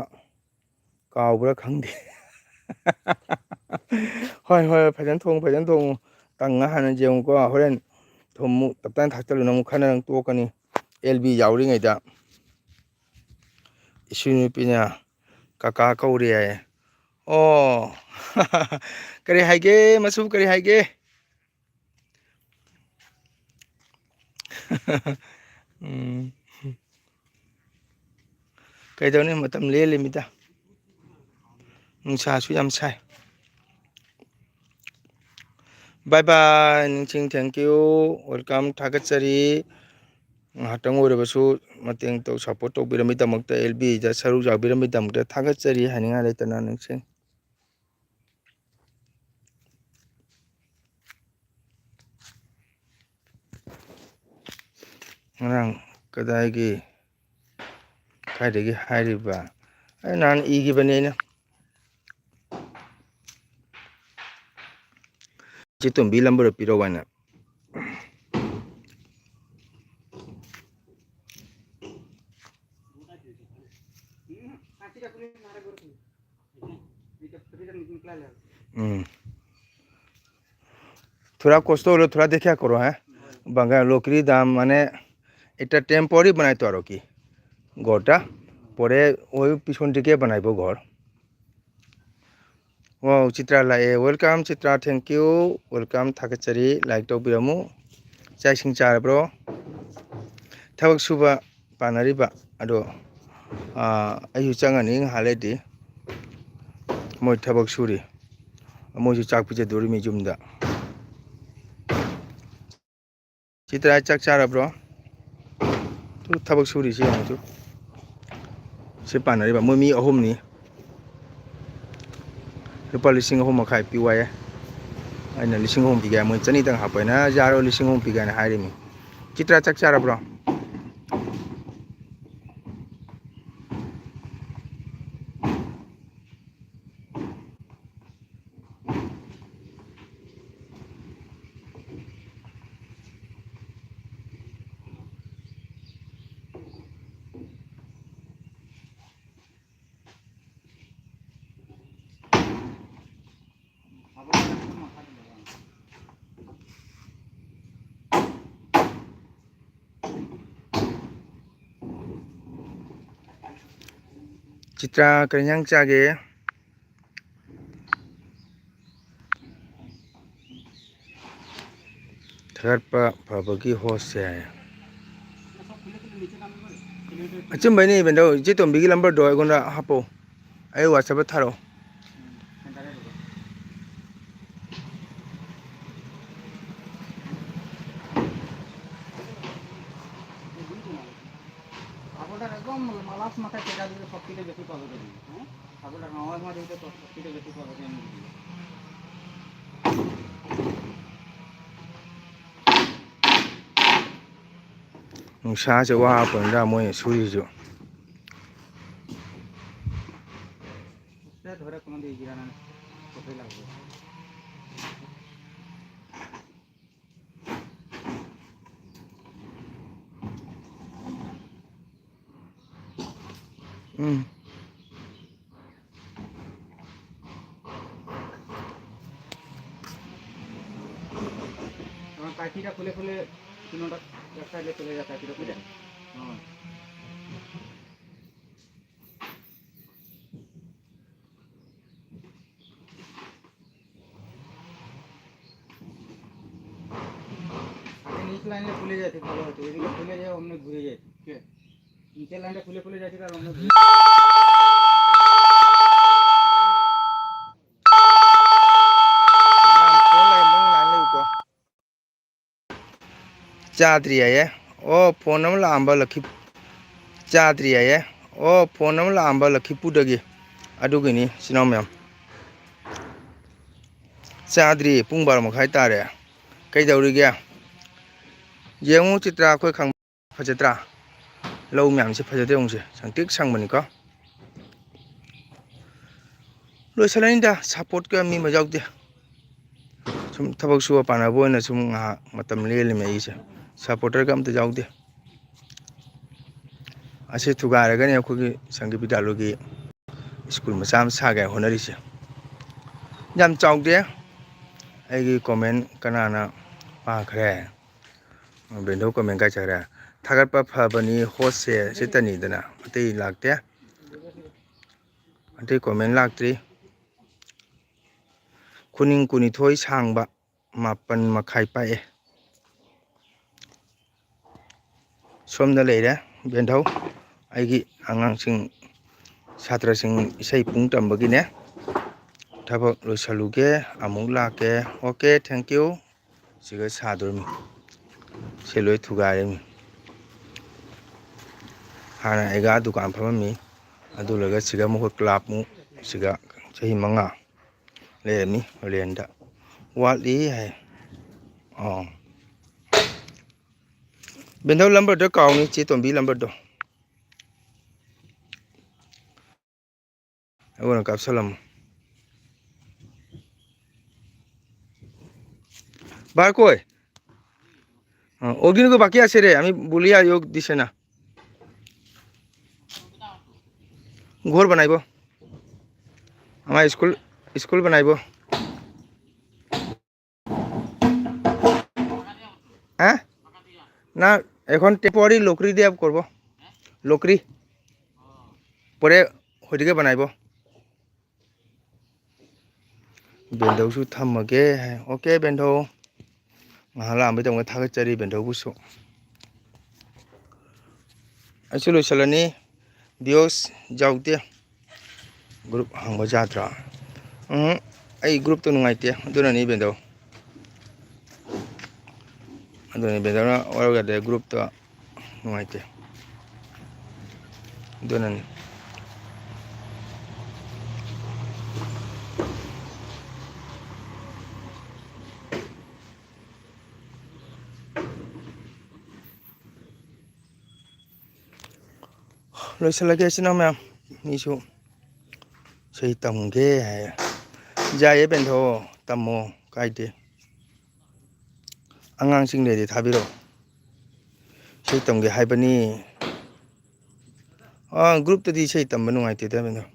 ꯀꯥꯎꯕ꯭ꯔꯥ ꯈꯪꯗꯦ꯫ ꯍꯣꯏ, ꯍꯣꯏ, ꯐꯖꯅ ꯊꯣꯡꯉꯨ, ꯐꯖꯅ ꯊꯣꯡꯉꯨ꯫ ꯀꯪꯉ ꯍꯥꯟꯅ ꯌꯦꯡꯉꯨꯀꯣ꯫ ꯍꯣꯔꯦꯟ ꯊꯨꯝ ꯑꯃꯨꯛ ꯇꯞꯇꯥꯏꯅ ꯊꯥꯛꯆꯜꯂꯨ, ꯅꯪ ꯑꯃꯨꯛ ꯈꯠꯅ ꯅꯪ ꯇꯣꯛꯀꯅꯤ꯫ L B ꯌꯥꯎꯔꯤꯉꯩꯗ꯫ ꯏꯁꯨ ꯅꯨꯄꯤꯅ ꯀꯀꯥ ꯀꯧꯔꯦ ꯍꯥꯏꯌꯦ꯫ ꯑꯣ꯫ ꯀꯔꯤ ꯍꯥꯏꯒꯦ, ꯃꯁꯨ ꯀꯔꯤ ꯍꯥꯏꯒꯦ? ꯎꯝ꯫ ꯀꯩꯗꯧꯅꯤ, ꯃꯇꯝ ꯂꯦꯜꯂꯤꯃꯤꯗ꯫ ꯅꯨꯡꯁꯥꯁꯨ ꯌꯥꯝ ꯁꯥꯏ꯫ Bye bye, ꯅꯤꯡꯁꯤꯡ, thank you, welcome, ꯊꯥꯒꯠꯆꯔꯤ꯫ ꯉꯥꯏꯍꯥꯛꯇꯪ ꯑꯣꯏꯔꯕꯁꯨ ꯃꯇꯦꯡ ꯇꯧ, support ꯇꯧꯕꯤꯔꯝꯕꯒꯤꯗꯃꯛꯇ, ꯑꯦꯜ ꯕꯤꯗ ꯁꯔꯨꯛ ꯌꯥꯕꯤꯔꯝꯕꯒꯤꯗꯃꯛꯇ ꯊꯥꯒꯠꯆꯔꯤ ꯍꯥꯏꯅꯤꯡꯉꯥꯏ ꯂꯩꯇꯅ ꯅꯤꯡꯁꯤꯡ꯫ ꯉꯔꯥꯡ ꯀꯗꯥꯏꯒꯤ, ꯀꯥꯏꯗꯒꯤ ꯍꯥꯏꯔꯤꯕ? ꯑꯩ ꯅꯍꯥꯟ ꯏꯈꯤꯕꯅꯤ ꯑꯩꯅ꯫ ꯆꯦ ꯇꯣꯝꯕꯤ ꯂꯝꯕꯔ ꯄꯤꯔꯛꯑꯣ ꯍꯥꯏꯅ꯫ हम्म। थोड़ा कष्ट होलो, थोड़ा देखा करो, हैं? बंगाल लोकरी दाम माने, এটা temporary बनाई तो आरो की। गोटा, পরে ওই পিছন দিকে বানাইবো ঘর। Wow, Chitra lie, welcome Chitra, thank you, welcome, ꯊꯥꯒꯠꯆꯔꯤ, like ꯇꯧꯕꯤꯔꯝꯃꯨ꯫ ꯆꯥꯛ ꯏꯁꯤꯡ ꯆꯥꯔꯕ꯭ꯔꯣ? ꯊꯕꯛ ꯁꯨꯕ ꯄꯥꯅꯔꯤꯕ ꯑꯗꯣ, ꯑꯥ, ꯑꯩꯁꯨ ꯆꯪꯉꯅꯤ ꯉꯥꯏꯍꯥꯛ ꯂꯩꯔꯗꯤ꯫ ꯃꯣꯏ ꯊꯕꯛ ꯁꯨꯔꯤ, ꯃꯣꯏꯁꯨ ꯆꯥꯛ ꯄꯤꯖꯗꯣꯔꯤꯃꯤ ꯌꯨꯝꯗ꯫ ꯆꯤꯇ꯭ꯔꯥ, ꯆꯥꯛ ꯆꯥꯔꯕ꯭ꯔꯣ? ꯇꯨ ꯊꯕꯛ ꯁꯨꯔꯤꯁꯤ ꯌꯦꯡꯉꯨ ꯇꯨ꯫ ꯁꯤ ꯄꯥꯟꯅꯔꯤꯕ ꯃꯣꯏ ꯃꯤ ꯑꯍꯨꯝꯅꯤ꯫ ꯂꯨꯄꯥ ꯂꯤꯁꯤꯡ ꯑꯍꯨꯝ ꯃꯈꯥꯏ ꯄꯤꯌꯨ ꯍꯥꯏꯌꯦ꯫ ꯑꯩꯅ ꯂꯤꯁꯤꯡ ꯑꯍꯨꯝ ꯄꯤꯒꯦ ꯍꯥꯏ, ꯃꯣꯏ ꯆꯅꯤꯗꯪ ꯍꯥꯞꯄꯣ ꯍꯥꯏꯅ, ꯌꯥꯔꯣꯏ, ꯂꯤꯁꯤꯡ ꯑꯍꯨꯝ ꯄꯤꯒꯦ ꯍꯥꯏꯅ ꯍꯥꯏꯔꯤꯃꯤ꯫ ꯆꯤꯇ꯭ꯔꯥ, ꯆꯥꯛ ꯆꯥꯔꯕ꯭ꯔꯣ? ꯆꯤꯇ꯭ꯔꯥ, ꯀꯔꯤ ꯏꯟꯖꯥꯡ ꯆꯥꯒꯦ? ꯊꯥꯒꯠꯄ ꯐꯕꯒꯤ ꯍꯣꯁꯁꯦ ꯍꯥꯏꯌꯦ꯫ ꯑꯆꯨꯝꯕꯩꯅꯦ ꯏꯕꯦꯟꯗꯧ, ꯏꯆꯦ ꯇꯣꯝꯕꯤꯒꯤ ꯅꯝꯕꯔꯗꯣ ꯑꯩꯉꯣꯟꯗ ꯍꯥꯞꯄꯛꯑꯣ, ꯑꯩ ꯋꯥꯆꯞꯇ ꯊꯥꯔꯛꯑꯣ꯫ আপনার একদম লাস্ট মাথায় টেকা দিলে সব থেকে বেশি পাবে, হ্যাঁ? ঠাকুরটা নয় মাস হইতে তো সব থেকে বেশি পাবে, আমি বুঝি। ꯅꯨꯡꯁꯥꯁꯦ ꯋꯥꯕꯅꯤꯗ ꯃꯣꯏꯅ ꯁꯨꯔꯤꯁꯤꯁꯨ꯫ ꯁꯤꯗ ꯊꯣꯔꯛꯄ ꯉꯝꯗꯦ, ꯏꯔꯥꯅ ꯊꯣꯛꯄꯩ ꯂꯥꯛꯄ꯫ ꯎꯝ꯫ আমার কাঁচিটা খুলে খুলে চুনোটা এক সাইডে চলে যায়, কাঁচিটা খুলে। হুম। আগে নিচ লাইনটা খুলে যায়, ঠিক ভালো হতো। এদিকে খুলে যায়, অমনি ঘুরে যায়। কে? নিচের লাইনটা খুলে খুলে যায়, ঠিক আর অমনি ঘুরে যায়। ꯆꯥꯗ꯭ꯔꯤ ꯍꯥꯏꯌꯦ꯫ ꯑꯣ, ꯐꯣꯟ ꯑꯃ ꯂꯥꯛꯑꯝꯕ ꯂꯛꯈꯤ-, ꯆꯥꯗ꯭ꯔꯤ ꯍꯥꯏꯌꯦ꯫ ꯑꯣ, ꯐꯣꯟ ꯑꯃ ꯂꯥꯛꯑꯝꯕ ꯂꯛꯈꯤꯄꯨꯔꯗꯒꯤ꯫ ꯑꯗꯨꯒꯤꯅꯤ, ꯏꯆꯤꯟ ꯏꯅꯥꯎ ꯃꯌꯥꯝ꯫ ꯆꯥꯗ꯭ꯔꯤ, ꯄꯨꯡ ꯕꯥꯔꯣ ꯃꯈꯥꯏ ꯇꯥꯔꯦ꯫ ꯀꯩꯗꯧꯔꯤꯒꯦ? ꯌꯦꯡꯉꯨ ꯆꯤꯇ꯭ꯔꯥ, ꯑꯩꯈꯣꯏ ꯈꯪ-, ꯐꯖꯗ꯭ꯔꯥ? ꯂꯧ ꯃꯌꯥꯝꯁꯦ ꯐꯖꯗ꯭ꯔꯥ ꯌꯦꯡꯉꯨꯁꯦ, ꯁꯪꯇ꯭ꯔꯤꯛ ꯁꯪꯕꯅꯤꯀꯣ꯫ ꯂꯣꯏꯁꯤꯜꯂꯅꯤꯗ, ꯁꯞꯄꯣꯔꯠꯀ ꯃꯤ ꯑꯃ ꯌꯥꯎꯗꯦ꯫ ꯁꯨꯝ ꯊꯕꯛ ꯁꯨꯕ ꯄꯥꯟꯅꯕ ꯑꯣꯏꯅ ꯁꯨꯝ ꯉꯥꯏꯍꯥꯛ ꯃꯇꯝ ꯂꯦꯜꯂꯤꯃꯦ ꯑꯩꯁꯦ꯫ ꯁꯞꯄꯣꯔꯇꯔꯒ ꯑꯝꯇ ꯌꯥꯎꯗꯦ꯫ ꯑꯁꯤ ꯊꯨꯒꯥꯏꯔꯒꯅꯤ ꯑꯩꯈꯣꯏꯒꯤ ꯁꯪꯒꯤꯠ ꯕꯤꯗ꯭ꯌꯥꯂꯣꯏꯒꯤ ꯁ꯭ꯀꯨꯜ ꯃꯆꯥ ꯑꯃ ꯁꯥꯒꯦ ꯍꯣꯠꯅꯔꯤꯁꯦ꯫ ꯌꯥꯝ ꯆꯥꯎꯗꯦ꯫ ꯑꯩꯒꯤ ꯀꯣꯃꯦꯟ ꯀꯅꯥꯅ ꯄꯥꯈ꯭ꯔꯦ? ꯕꯦꯟꯗꯧ ꯀꯣꯃꯦꯟ ꯀꯥꯏ ꯆꯠꯈ꯭ꯔꯦ? ꯊꯥꯒꯠꯄ ꯐꯕꯅꯤ ꯍꯣꯁꯁꯦ ꯁꯤꯇꯅꯤꯗꯅ, ꯑꯇꯩ ꯂꯥꯛꯇꯦ꯫ ꯑꯇꯩ comment ꯂꯥꯛꯇ꯭ꯔꯤ꯫ ꯈꯨꯅꯤꯡ ꯀꯨꯟꯅꯤꯊꯣꯏ ꯁꯥꯡꯕ, ꯃꯥꯄꯟ ꯃꯈꯥꯏ ꯄꯥꯛꯑꯦ꯫ ꯁꯣꯝꯗ ꯂꯩꯔꯦ ꯕꯦꯟꯙꯧ, ꯑꯩꯒꯤ ꯑꯉꯥꯡꯁꯤꯡ, ꯁꯥꯇ꯭ꯔꯁꯤꯡ ꯏꯁꯩ ꯄꯨꯡ ꯇꯝꯕꯒꯤꯅꯦ꯫ ꯊꯕꯛ ꯂꯣꯏꯁꯜꯂꯨꯒꯦ, ꯑꯃꯨꯛ ꯂꯥꯛꯀꯦ꯫ Okay, thank you꯫ ꯁꯤꯒ ꯁꯥꯗꯣꯔꯤꯃꯤ꯫ ꯁꯤ ꯂꯣꯏ ꯊꯨꯒꯥꯏꯔꯤꯃꯤ꯫ ꯍꯥꯟꯅ ꯑꯩꯒ ꯑꯥ ꯗꯨꯀꯥꯟ ꯐꯝꯃꯝꯃꯤ꯫ ꯑꯗꯨ ꯂꯣꯏꯔꯒ ꯁꯤꯒ ꯑꯃꯨꯛ ꯑꯩꯈꯣꯏ club ꯃꯨꯛ ꯁꯤꯒ ꯆꯍꯤ ꯃꯉꯥ ꯂꯩꯔꯝꯃꯤ ꯔꯦꯟꯗ꯫ ꯋꯥꯠꯂꯤ ꯍꯥꯏ꯫ ꯑꯣ꯫ ꯕꯦꯟꯙꯧ numberꯗꯣ ꯀꯥꯎꯅꯤ, ꯆꯦ ꯇꯣꯝꯕꯤ numberꯗꯣ꯫ ꯑꯩꯉꯣꯟꯗ ꯀꯥꯞꯁꯜꯂꯝꯃꯣ꯫ বারকই। অ, ওদিনকে বাকি আছে রে, আমি বলি আই ওক দিছে না। ঘর বনাইব। আমাৰ স্কুল, স্কুল বনাইব। হ্যাঁ? না, এখন temporary লকড়ি দিয়ে করব। লকড়ি। পরে ওইদিকে বানাইব। ꯕꯦꯟꯗꯧꯁꯨ ꯊꯝꯃꯒꯦ ꯍꯥꯏ꯫ Okay, ꯕꯦꯟꯗꯧ꯫ ꯉꯥꯏꯍꯥꯛ ꯂꯥꯛꯑꯝꯕꯩꯗꯃꯛ ꯊꯥꯒꯠꯆꯔꯤ ꯕꯦꯟꯗꯧꯕꯨꯁꯨ꯫ ꯑꯩꯁꯨ ꯂꯣꯏꯁꯤꯜꯂꯅꯤ꯫ ꯕꯤꯌꯣꯁ ꯌꯥꯎꯗꯦ꯫ Group ꯍꯥꯡꯕ ꯌꯥꯗ꯭ꯔꯥ? ꯎꯝ, ꯑꯩ groupꯇꯣ ꯅꯨꯡꯉꯥꯏꯇꯦ, ꯑꯗꯨꯅꯅꯤ ꯕꯦꯟꯗꯧ꯫ ꯑꯗꯨꯅꯤ ꯕꯦꯟꯗꯧꯅ ꯋꯥꯔꯧ ꯌꯥꯗꯦ, groupꯇꯣ ꯅꯨꯡꯉꯥꯏꯇꯦ꯫ ꯑꯗꯨꯅꯅꯤ꯫ ꯂꯣꯏꯁꯤꯜꯂꯒꯦ ꯏꯆꯤꯟ ꯏꯅꯥꯎ ꯃꯌꯥꯝ꯫ ꯃꯤꯁꯨ ꯏꯁꯩ ꯇꯝꯒꯦ ꯍꯥꯏ꯫ ꯌꯥꯏꯌꯦ ꯕꯦꯟꯗꯧ, ꯇꯝꯃꯣ, ꯀꯥꯏꯗꯦ꯫ ꯑꯉꯥꯡꯁꯤꯡ ꯂꯩꯔꯗꯤ ꯊꯥꯕꯤꯔꯛꯑꯣ꯫ ꯏꯁꯩ ꯇꯝꯒꯦ ꯍꯥꯏꯕꯅꯤ꯫ ꯑꯥ, groupꯇꯗꯤ ꯏꯁꯩ ꯇꯝꯕ ꯅꯨꯡꯉꯥꯏꯇꯦꯗ ꯕꯦꯟꯗꯧ꯫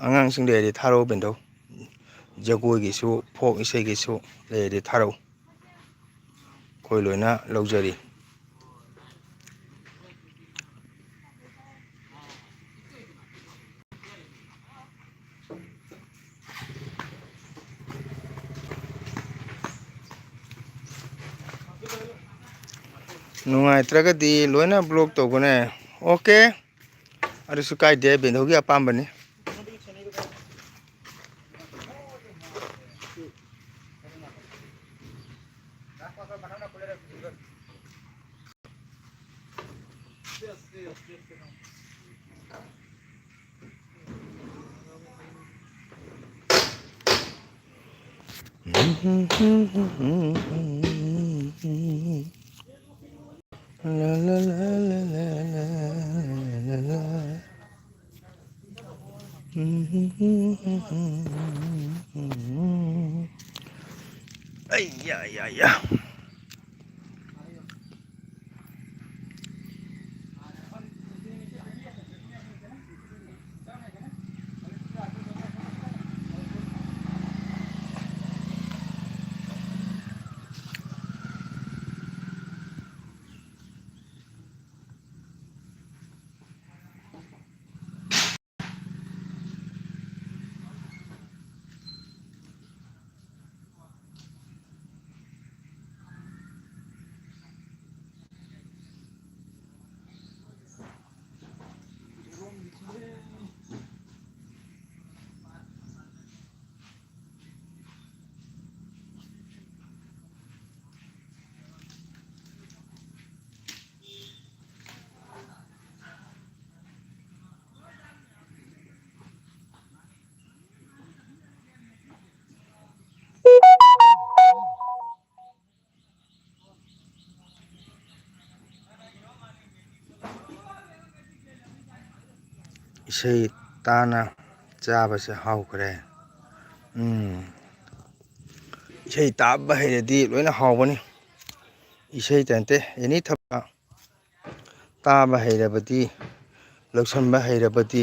ꯑꯉꯥꯡꯁꯤꯡ ꯂꯩꯔꯗꯤ ꯊꯥꯔꯛꯑꯣ ꯕꯦꯟꯗꯧ꯫ ꯖꯒꯣꯏꯒꯤꯁꯨ, folk ꯏꯁꯩꯒꯤꯁꯨ ꯂꯩꯔꯗꯤ ꯊꯥꯔꯛꯎ꯫ ꯑꯩꯈꯣꯏ ꯂꯣꯏꯅ ꯂꯧꯖꯔꯤ꯫ ꯅꯨꯡꯉꯥꯏꯇ꯭ꯔꯒꯗꯤ ꯂꯣꯏꯅ block ꯇꯧꯒꯅꯦ꯫ OK, ꯑꯗꯨꯁꯨ ꯀꯥꯏꯗꯦ, ꯕꯦꯟꯗꯧꯒꯤ ꯑꯄꯥꯝꯕꯅꯤ꯫ ꯑꯩ ꯌꯥ, ꯌꯥ, ꯌꯥ꯫ ꯏꯁꯩ ꯇꯥꯅ ꯆꯥꯕꯁꯦ ꯍꯥꯎꯈ꯭ꯔꯦ꯫ ꯎꯝ꯫ ꯏꯁꯩ ꯇꯥꯕ ꯍꯩꯔꯗꯤ ꯂꯣꯏꯅ ꯍꯥꯎꯕꯅꯤ꯫ ꯏꯁꯩꯇ ꯅꯠꯇꯦ, ꯑꯦꯅꯤ ꯊꯕꯛ ꯇꯥꯕ ꯍꯩꯔꯕꯗꯤ, ꯂꯧꯁꯟꯕ ꯍꯩꯔꯕꯗꯤ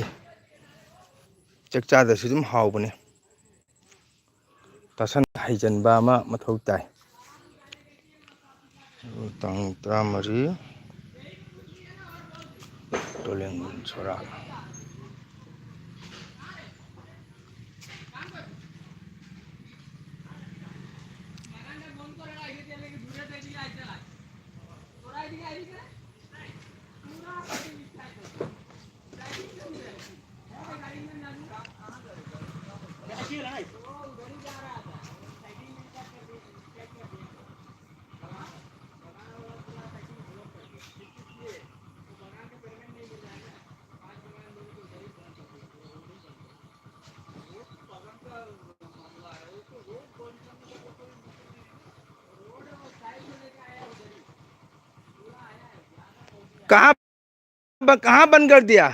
ꯆꯥꯛ ꯆꯥꯗ꯭ꯔꯁꯨ ꯑꯗꯨꯝ ꯍꯥꯎꯕꯅꯤ꯫ ꯇꯥꯁꯟ ꯍꯩꯖꯟꯕ ꯑꯃ ꯃꯊꯧ ꯇꯥꯏ꯫ ꯇꯥꯡ ꯇꯔꯥꯃꯔꯤ, ꯇꯣꯂꯦꯟ ꯁꯣꯔꯥ꯫ कहाँ ब-, कहाँ बंद कर दिया?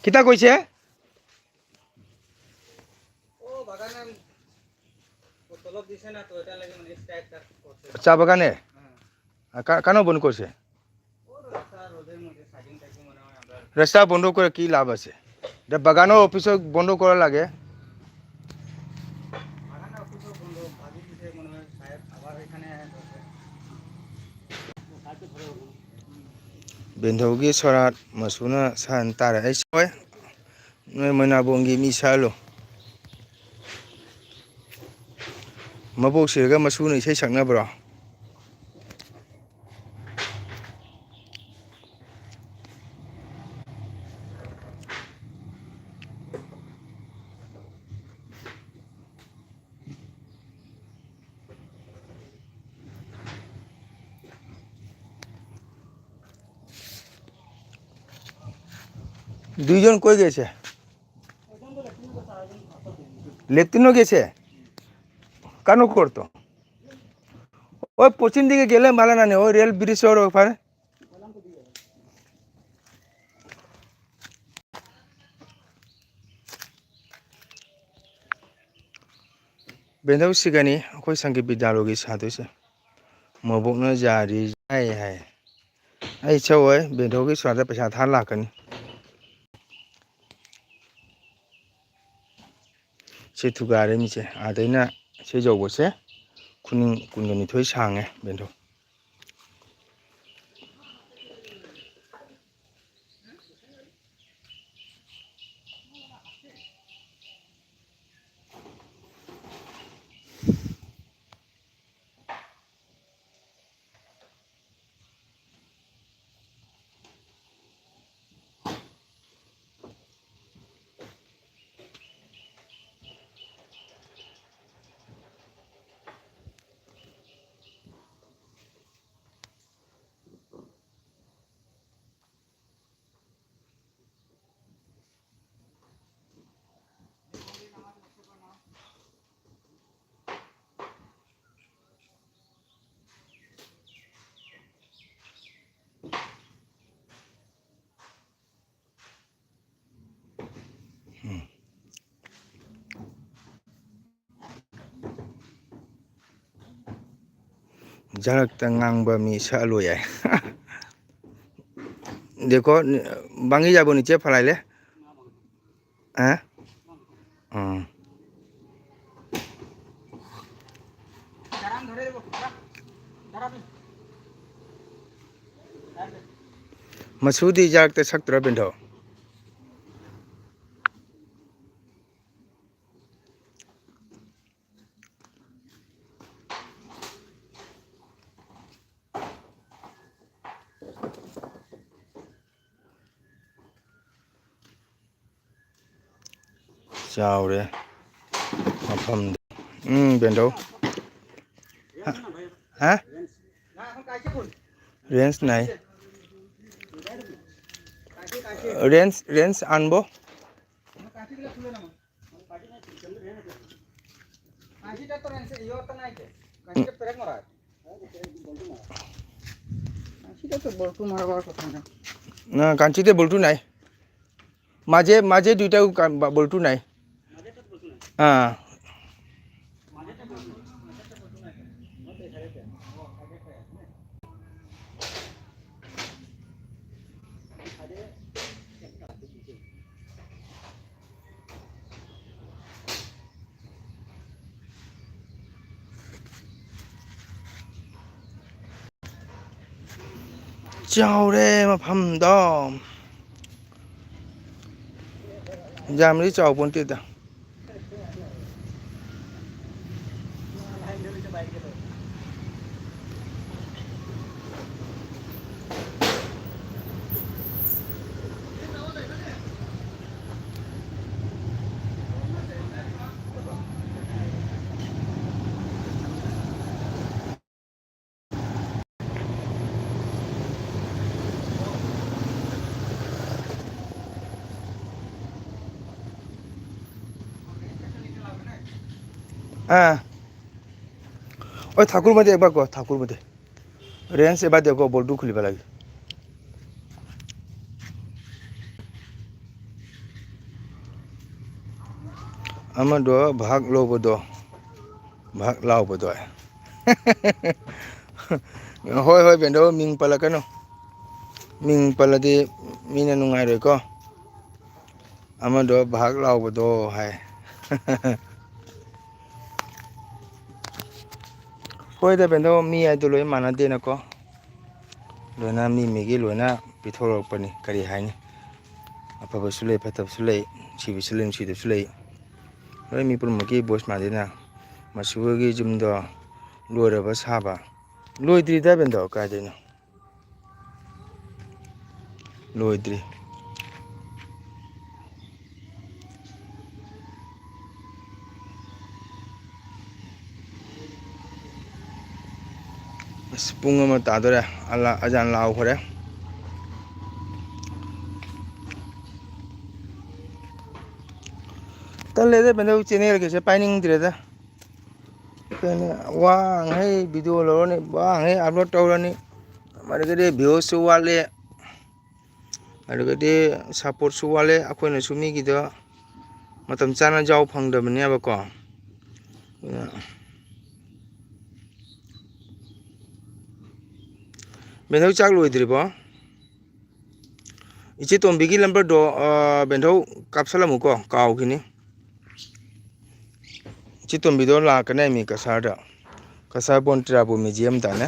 কিতা কৈছে? ও বাগানে ও তলব দিছে না তো, এটা লাগে মানে স্ট্রাইক তার করছে। চা বাগানে? হ্যাঁ। আ, কা-, কানো বন্ধ করছে? ও রাস্তা রোদের মধ্যে সাইডিং টাইডিং মনে হয় আমরা রাস্তা বন্ধ করে কি লাভ আছে? এটা বাগানর অফিসও বন্ধ করা লাগে। বাগানর অফিসও বন্ধ, ভাবি দিছে মনে হয় সাহেব আবার এখানে বসে। Bendhao gi sorat masuna san tare ai soi. Noi mana bongi mi salo. Mabok sirga masuna isai sakna bro. দুইজন কই গেছে? লেট্রিনও গেছে? কানো করতো? ওই পশ্চিম দিকে গেলে ভালো না নে, ওই রেল ব্রিজর ওপারে। Bendhao sigani, ꯑꯩꯈꯣꯏ ꯁꯪꯒꯤꯠ ꯕꯤꯗ꯭ꯌꯥꯂꯣꯒꯤ ꯁꯥꯗꯣꯏꯁꯦ꯫ ꯃꯕꯣꯛꯅ ꯌꯥꯔꯤ ꯌꯥꯏ ꯍꯥꯏ꯫ ꯑꯩ ꯁꯧꯋꯦ, ꯕꯦꯟꯊꯧꯒꯤ ꯁ꯭ꯋꯥꯏꯗ ꯄꯩꯁꯥ ꯊꯥ ꯂꯥꯛꯀꯅꯤ꯫ ꯁꯤ ꯊꯨꯒꯥꯏꯔꯦ ꯃꯤꯁꯦ꯫ ꯑꯥꯗꯩꯅ ꯁꯤ ꯌꯧꯕꯁꯦ ꯈꯨꯅꯤꯡ ꯀꯨꯟꯒ ꯅꯤꯊꯣꯏ ꯁꯥꯡꯉꯦ ꯕꯦꯟꯊꯧ꯫ ঝাড়াকটা ꯉꯥꯡꯕ ꯃꯤ ꯁꯛꯑ ꯂꯣꯏ ꯌꯥꯏ꯫ देखो, बांगी जाबो नीचे फैलाइले। हैं? हाँ। ꯃꯁꯨꯗꯤ ꯌꯥꯔꯛꯇ ꯁꯛꯇ꯭ꯔꯣ ꯕꯦꯟꯊꯧ? ꯆꯥꯎꯔꯦ ꯃꯐꯝꯗꯣ꯫ ꯎꯝ, ꯕꯦꯟꯗꯧ꯫ ꯍꯥ? ꯍꯥ? ꯔꯦꯟꯖ ꯅꯥꯏ꯫ ৰেঞ্জ, ৰেঞ্জ আনব। না, কাঞ্চিতে বলটো নাই। মাঝে, মাঝে দুইটা কা-, বা-, বলটো নাই। হ্যাঁ। ꯆꯥꯎꯔꯦ ꯃꯐꯝꯗꯣ꯫ ꯌꯥꯝꯅꯗꯤ ꯆꯥꯎꯄꯣꯟꯇꯦꯗ꯫ हाँ। ओए, ठाकुर मते एक बार को, ठाकुर मते। रेंज एक बार देखो, बोल्टू खुली वाला। ꯑꯃꯗꯣ ꯚꯥꯛ ꯂꯧꯕꯗꯣ, ꯚꯥꯛ ꯂꯥꯎꯕꯗꯣ꯫ ꯍꯣꯏ, ꯍꯣꯏ, ꯕꯦꯟꯗꯣ, ꯃꯤꯡ ꯄꯜꯂꯛꯀꯅꯨ꯫ ꯃꯤꯡ ꯄꯜꯂꯗꯤ ꯃꯤꯅ ꯅꯨꯡꯉꯥꯏꯔꯣꯏꯀꯣ꯫ ꯑꯃꯗꯣ ꯚꯥꯛ ꯂꯥꯎꯕꯗꯣ ꯍꯥꯏ꯫ ꯍꯣꯏꯗ ꯕꯦꯟꯗꯣ, ꯃꯤ ꯍꯥꯏꯗꯣ ꯂꯣꯏ ꯃꯥꯟꯅꯗꯦꯅꯀꯣ꯫ ꯂꯣꯏꯅ ꯃꯤ ꯃꯤꯒꯤ ꯂꯣꯏꯅ ꯄꯤꯊꯣꯔꯛꯄꯅꯤ, ꯀꯔꯤ ꯍꯥꯏꯅꯤ? ꯑꯐꯕꯁꯨ ꯂꯩ, ꯐꯠꯇꯕꯁꯨ ꯂꯩ, ꯅꯨꯡꯁꯤꯕꯁꯨ ꯂꯩ, ꯅꯨꯡꯁꯤꯗꯕꯁꯨ ꯂꯩ꯫ ꯂꯣꯏ ꯃꯤ ꯄꯨꯝꯅꯃꯛꯀꯤ ꯚꯣꯏꯁ ꯃꯥꯟꯅꯗꯦꯅ꯫ ꯃꯁꯤꯕꯨꯒꯤ ꯌꯨꯝꯗꯣ ꯂꯣꯏꯔꯕ ꯁꯥꯕ? ꯂꯣꯏꯗ꯭ꯔꯤꯗ ꯕꯦꯟꯗꯣ, ꯀꯥꯏꯗꯩꯅꯣ? ꯂꯣꯏꯗ꯭ꯔꯤ꯫ ꯑꯁ, ꯄꯨꯡ ꯑꯃ ꯇꯥꯗꯣꯔꯦ꯫ ꯑꯂꯥ-, ꯑꯖꯥꯟ ꯂꯥꯎꯈ꯭ꯔꯦ꯫ ꯇꯜꯂꯦꯗ ꯕꯦꯟꯗꯧ, ꯆꯦꯅꯦꯜꯒꯁꯦ ꯄꯥꯏꯅꯤꯡꯗ꯭ꯔꯦꯗ꯫ ꯀꯩꯅꯣ, ꯋꯥ ꯉꯥꯡꯉꯩ ꯚꯤꯗꯤꯑꯣ ꯂꯧꯔꯅꯤ, ꯋꯥ ꯉꯥꯡꯉꯩ ꯑꯞꯂꯣꯗ ꯇꯧꯔꯅꯤ, ꯑꯗꯨꯗꯒꯤꯗꯤ ꯚ꯭ꯌꯨꯁꯁꯨ ꯋꯥꯠꯂꯦ, ꯑꯗꯨꯗꯒꯤꯗꯤ ꯁꯞꯄꯣꯔꯠꯁꯨ ꯋꯥꯠꯂꯦ꯫ ꯑꯩꯈꯣꯏꯅꯁꯨ ꯃꯤꯒꯤꯗ ꯃꯇꯝ ꯆꯥꯅ ꯌꯥꯎ ꯐꯪꯗꯕꯅꯦꯕꯀꯣ꯫ ꯑꯗꯨꯅ, ꯕꯦꯟꯗꯧ, ꯆꯥꯛ ꯂꯣꯏꯗ꯭ꯔꯤꯕꯣ? ꯏꯆꯦ ꯇꯣꯝꯕꯤꯒꯤ ꯅꯝꯕꯔꯗꯣ, ꯑ, ꯕꯦꯟꯊꯧ ꯀꯥꯞꯁꯜꯂꯝꯃꯨꯀꯣ, ꯀꯥꯎꯈꯤꯅꯤ꯫ ꯏꯆꯦ ꯇꯣꯝꯕꯤꯗꯣ ꯂꯥꯛꯀꯅꯤ ꯍꯥꯏꯃꯤ ꯀꯁꯥꯔꯗ, ꯀꯁꯥꯔ ꯕꯣꯟ ꯇ꯭ꯔꯤꯔꯥꯕꯨ ꯃ꯭ꯌꯨꯖꯤꯌꯝꯗꯅꯦ꯫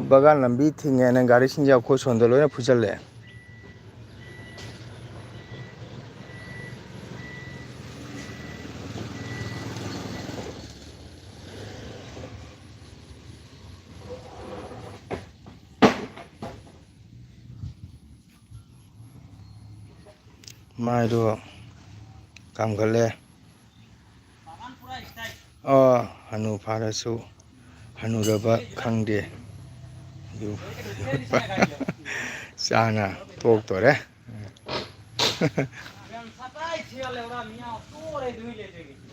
ꯕꯒꯥꯟ ꯂꯝꯕꯤ ꯊꯤꯡꯉꯦꯅ ꯒꯥꯔꯤꯁꯤꯡꯁꯦ ꯑꯩꯈꯣꯏ ꯁꯣꯝꯗ ꯂꯣꯏꯅ ꯐꯨꯖꯜꯂꯛꯑꯦ꯫ ꯃꯥꯏꯗꯣ ꯀꯥꯝꯒꯜꯂꯦ꯫ ꯑꯣ, ꯍꯅꯨ ꯐꯥꯔꯁꯨ ꯍꯅꯨꯔꯕ ꯈꯪꯗꯦ꯫ ꯆꯥꯅ ꯇꯣꯛꯇꯣꯔꯦ꯫ লেওড়া মিয়া, তোর এই দুই লেজে গেছে।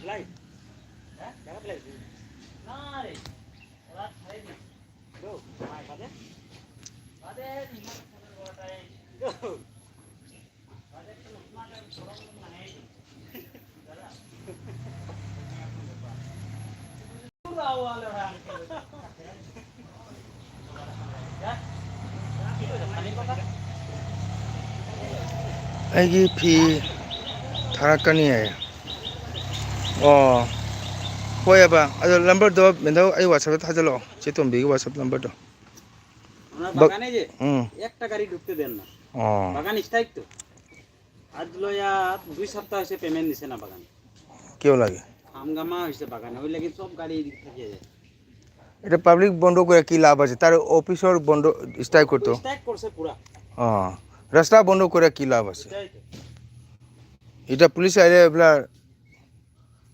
লাইট? হ্যাঁ? দেখা লাইট? না রে, ওরা ছাড়ে দিয়েছে। গো, মায় বাদে? বাদে, নিমার খাবার বড়টাই। গো। বাদে তো উঠনা টাইম বড় বড় মানে এই। দাদা। ꯑꯩꯒꯤ ꯐꯤ ꯊꯥꯔꯛꯀꯅꯤ ꯍꯥꯏꯌꯦ꯫ ꯑꯣ, ꯍꯣꯏ ꯑꯕ, ꯑꯗꯣ ꯅꯝꯕꯔꯗꯣ ꯃꯦꯟꯗꯧ ꯑꯩ ꯋꯥꯆꯞꯇ ꯊꯥꯖꯤꯜꯂꯛꯑꯣ, ꯆꯦ ꯇꯣꯝꯕꯤꯒꯤ ꯋꯥꯆꯞ ꯅꯝꯕꯔꯗꯣ꯫ ওনার বাগানে যে একটা গাড়ি ঢুকতে দেন না। ও। বাগান স্ট্রাইক তো। আজ লয়া দুই সপ্তাহ হয়েছে পেমেন্ট দিছে না বাগানে। কিয় লাগে? হামগামা হয়েছে বাগানে, ওই লাগি সব গাড়ি এদিক থেকে যায়। এটা পাব্লিক বন্ধ করে কি লাভ আছে? তার অফিসর বন্ধ, স্ট্রাইক করতো। স্ট্রাইক করছে পুরা। অ, ৰাস্তা বন্ধ কৰি কি লাভ আছে? এটাই তো। এতিয়া পুলিচ আহিলে এইবিলাক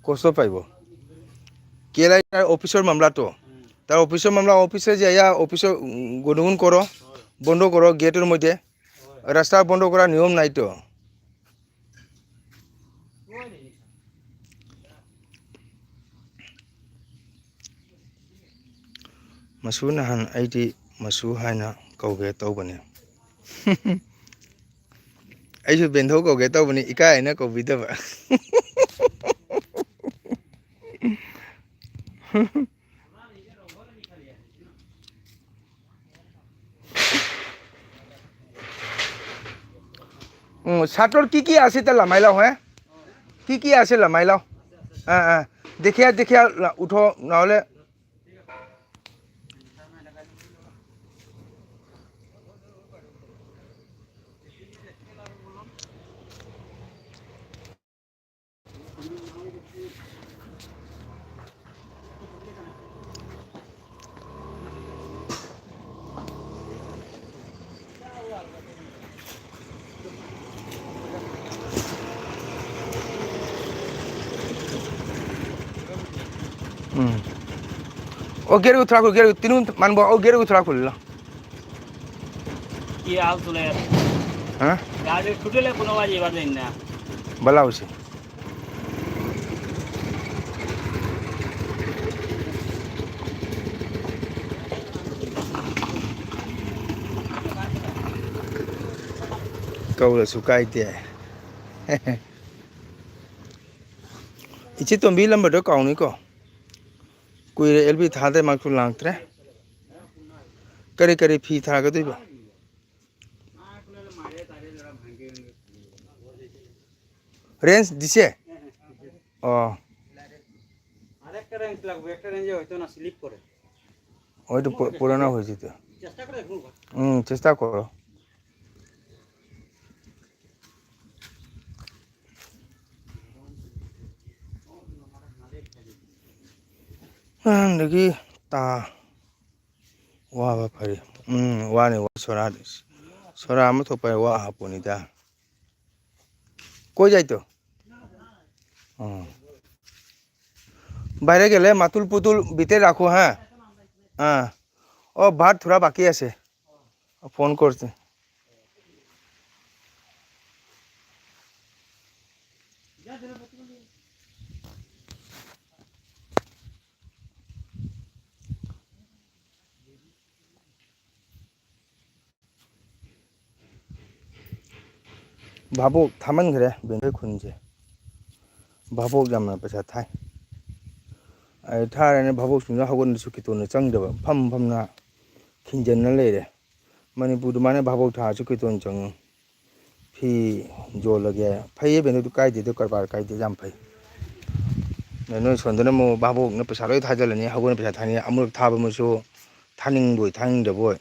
কষ্ট পাব। কেলে তাৰ অফিচৰ মামলাটো। তাৰ অফিচৰ মামলা, অফিচে যে এয়া অফিচৰ, উম, গণ্ডগোল কৰ, বন্ধ কৰ গেটৰ মধ্যে। ৰাস্তা বন্ধ কৰা নিয়ম নাইতো। ꯃꯆꯨ ꯅꯍꯥꯟ ꯑꯩꯗꯤ ꯃꯆꯨ ꯍꯥꯏꯅ ꯀꯧꯒꯦ ꯇꯧꯕꯅꯦ꯫ ꯑꯩꯁꯨ ꯕꯦꯟꯊꯧ ꯀꯧꯒꯦ ꯇꯧꯕꯅꯤ, ꯏꯀꯥꯏ ꯍꯥꯏꯅ ꯀꯧꯕꯤꯗꯕ꯫ উম, চাৰ্টৰ কি কি আছে তে লামাই লাও, হে? কি কি আছে লামাই লাও? আ, আ। দেখিয়া, দেখিয়া, লা-, উঠো, নহ'লে। হুম। ও গেরু থোড়া খুল, গেরু তিন মানবো, ও গেরু থোড়া খুললো। কি হাল চলে যাচ্ছে? হ্যাঁ? গাড়ি ছুটেলে কোনো বাজে এবার জানি না। ꯕꯂꯥꯎꯁꯦ꯫ ꯀꯧꯔꯁꯨ ꯀꯥꯏꯗꯦ꯫ ꯏꯆꯦ ꯇꯣꯝꯕꯤ ꯂꯝꯕꯔꯗꯣ ꯀꯥꯎꯅꯤꯀꯣ꯫ ꯀꯨꯏꯔꯦ ꯑꯦꯜ ꯕꯤ ꯊꯥꯗꯦ, ꯃꯥꯁꯨ ꯂꯥꯛꯇ꯭ꯔꯦ꯫ ꯀꯔꯤ ꯀꯔꯤ ꯐꯤ ꯊꯥꯒꯗꯣꯏꯕ? রেঞ্জ দিছে? ও। আরেকটা রেঞ্জ লাগবে, একটা রেঞ্জে হয়তো না স্লিপ করে। ওইটা পু-, পুরানো হয়েছে তো। চেষ্টা করে দেখুন। হুম, চেষ্টা করো। ꯑꯗꯒꯤ ꯇꯥ-, ꯋꯥꯕ ꯐꯔꯦ꯫ ꯎꯝ, ꯋꯥꯅꯤ, ꯋꯥ-, ꯁꯣꯔꯥ-, ꯁꯣꯔꯥ ꯑꯃ ꯊꯣꯛꯄ ꯋꯥ ꯍꯥꯞꯄꯣꯅꯤꯗ꯫ কৈ যাইতো? অ। বাইরে গেলে মাতুল পুতুল ভিতরে রাখো, হ্যাঁ? হ্যাঁ। ও, ভাত থোড়া বাকি আছে। ফোন করছে। ꯚꯥꯕꯣꯛ ꯊꯥꯃꯟꯈ꯭ꯔꯦ ꯕꯦꯡꯀꯩ ꯈꯨꯟꯁꯦ꯫ ꯚꯥꯕꯣꯛ ꯌꯥꯝꯅ ꯄꯩꯁꯥ ꯊꯥꯏ꯫ ꯑꯩ ꯊꯥꯔꯦꯅꯦ, ꯚꯥꯕꯣꯛꯁꯤꯡꯗꯣ ꯍꯧꯒꯠꯅꯁꯨ ꯀꯤꯇꯣꯟꯅ ꯆꯪꯗꯕ, ꯐꯝ ꯐꯝꯅ ꯈꯤꯟꯖꯟꯅ ꯂꯩꯔꯦ꯫ ꯃꯅꯤꯄꯨꯔꯗ ꯃꯥꯅ ꯚꯥꯕꯣꯛ ꯊꯥꯔꯁꯨ ꯀꯤꯇꯣꯟ ꯆꯪꯉꯤ꯫ ꯐꯤ ꯌꯣꯜꯂꯒꯦ꯫ ꯐꯩꯌꯦ ꯕꯦꯅꯨ, ꯑꯗꯨ ꯀꯥꯏꯗꯦ, ꯑꯗꯨ ꯀꯔꯕꯥꯔ ꯀꯥꯏꯗꯦ, ꯌꯥꯝ ꯐꯩ꯫ ꯑꯗ ꯅꯣꯏ ꯁꯣꯝꯗꯅ ꯑꯃꯨꯛ ꯚꯥꯕꯣꯛꯅ ꯄꯩꯁꯥ ꯂꯣꯏ ꯊꯥꯖꯤꯜꯂꯅꯤ, ꯍꯧꯒꯠꯅ ꯄꯩꯁꯥ ꯊꯥꯅꯤ, ꯑꯃꯨꯔꯛ ꯊꯥꯕ ꯑꯃꯁꯨ ꯊꯥꯅꯤꯡꯕꯣꯏ ꯊꯥꯅꯤꯡꯗꯕꯣꯏ꯫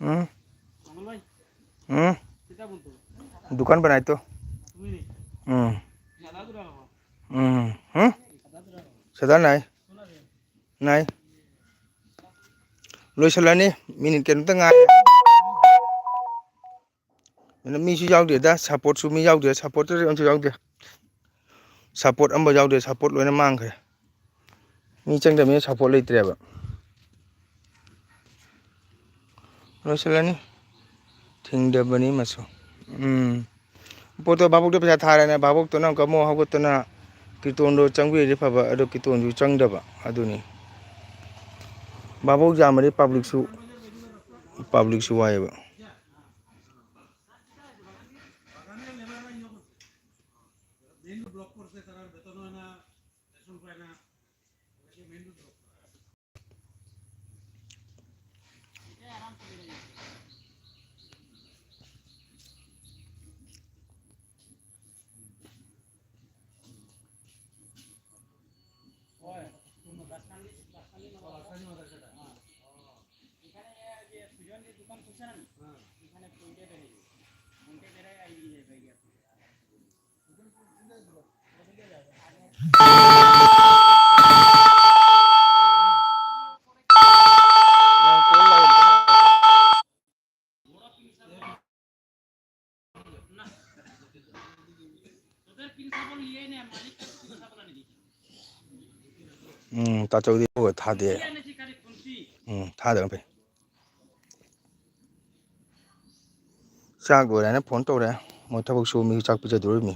হুম? হুম? দোকান বানাইতো। হুম। ꯎꯝ, ꯍꯨꯝ? ꯁꯗꯥ ꯅꯥꯏ꯫ ꯅꯥꯏ꯫ ꯂꯣꯏꯁꯤꯜꯂꯅꯤ꯫ ꯃꯤꯅꯤꯠ ꯀꯩꯅꯣꯝꯇ ꯉꯥꯏꯔꯦ꯫ ꯑꯗꯨꯅ ꯃꯤꯁꯨ ꯌꯥꯎꯗꯦꯗ, ꯁꯞꯄꯣꯔꯠꯁꯨ ꯃꯤ ꯌꯥꯎꯗꯦ, ꯁꯞꯄꯣꯔꯇꯔ ꯑꯃꯁꯨ ꯌꯥꯎꯗꯦ꯫ ꯁꯞꯄꯣꯔꯠ ꯑꯃꯐꯥꯎ ꯌꯥꯎꯗꯦ, ꯁꯞꯄꯣꯔꯠ ꯂꯣꯏꯅ ꯃꯥꯡꯈ꯭ꯔꯦ꯫ ꯃꯤ ꯆꯪꯗꯕꯅꯤꯅ ꯁꯞꯄꯣꯔꯠ ꯂꯩꯇ꯭ꯔꯦꯕ꯫ ꯂꯣꯏꯁꯤꯜꯂꯅꯤ꯫ ꯊꯤꯡꯗꯕꯅꯤ ꯃꯁꯨ꯫ ꯎꯝ꯫ ꯄꯣꯠꯇꯣ ꯚꯥꯕꯣꯛꯇ ꯄꯩꯁꯥ ꯊꯥꯔꯦꯅ, ꯚꯥꯕꯣꯛꯇꯨꯅ ꯑꯃꯨꯛꯀ ꯑꯃꯨꯛ ꯍꯧꯒꯠꯇꯅ ꯀꯤꯔꯇꯣꯟꯗꯣ ꯆꯪꯕꯤꯔꯗꯤ ꯐꯕ, ꯑꯗꯣ ꯀꯤꯔꯇꯣꯟꯁꯨ ꯆꯪꯗꯕ꯫ ꯑꯗꯨꯅꯤ꯫ ꯚꯥꯕꯣꯛ ꯌꯥꯝꯃꯗꯤ ꯄꯕ꯭ꯂꯤꯛꯁꯨ, ꯄꯕ꯭ꯂꯤꯛꯁꯨ ꯋꯥꯏꯑꯦꯕ꯫ ꯎꯝ, ꯇꯥꯆꯧꯗꯤ ꯊꯥꯗꯦ꯫ ꯎꯝ, ꯊꯥꯗꯕꯅ ꯐꯩ꯫ ꯆꯥꯛ ꯂꯣꯏꯔꯦ ꯍꯥꯏꯅ ꯐꯣꯟ ꯇꯧꯔꯦ꯫ ꯃꯣꯏ ꯊꯕꯛ ꯁꯨꯕ ꯃꯤꯁꯨ ꯆꯥꯛ ꯄꯤꯖꯗꯣꯔꯤꯕꯅꯤ꯫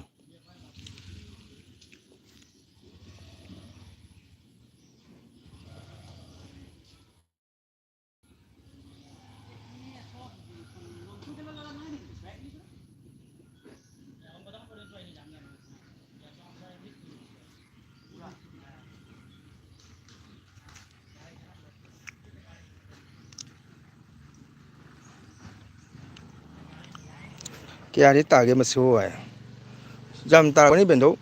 ꯀꯌꯥꯗꯤ ꯇꯥꯒꯦ ꯃꯁꯤꯕꯨ ꯚꯥꯏ? ꯌꯥꯝ ꯇꯥꯔꯛꯄꯅꯤ ꯕꯦꯟꯗꯧ꯫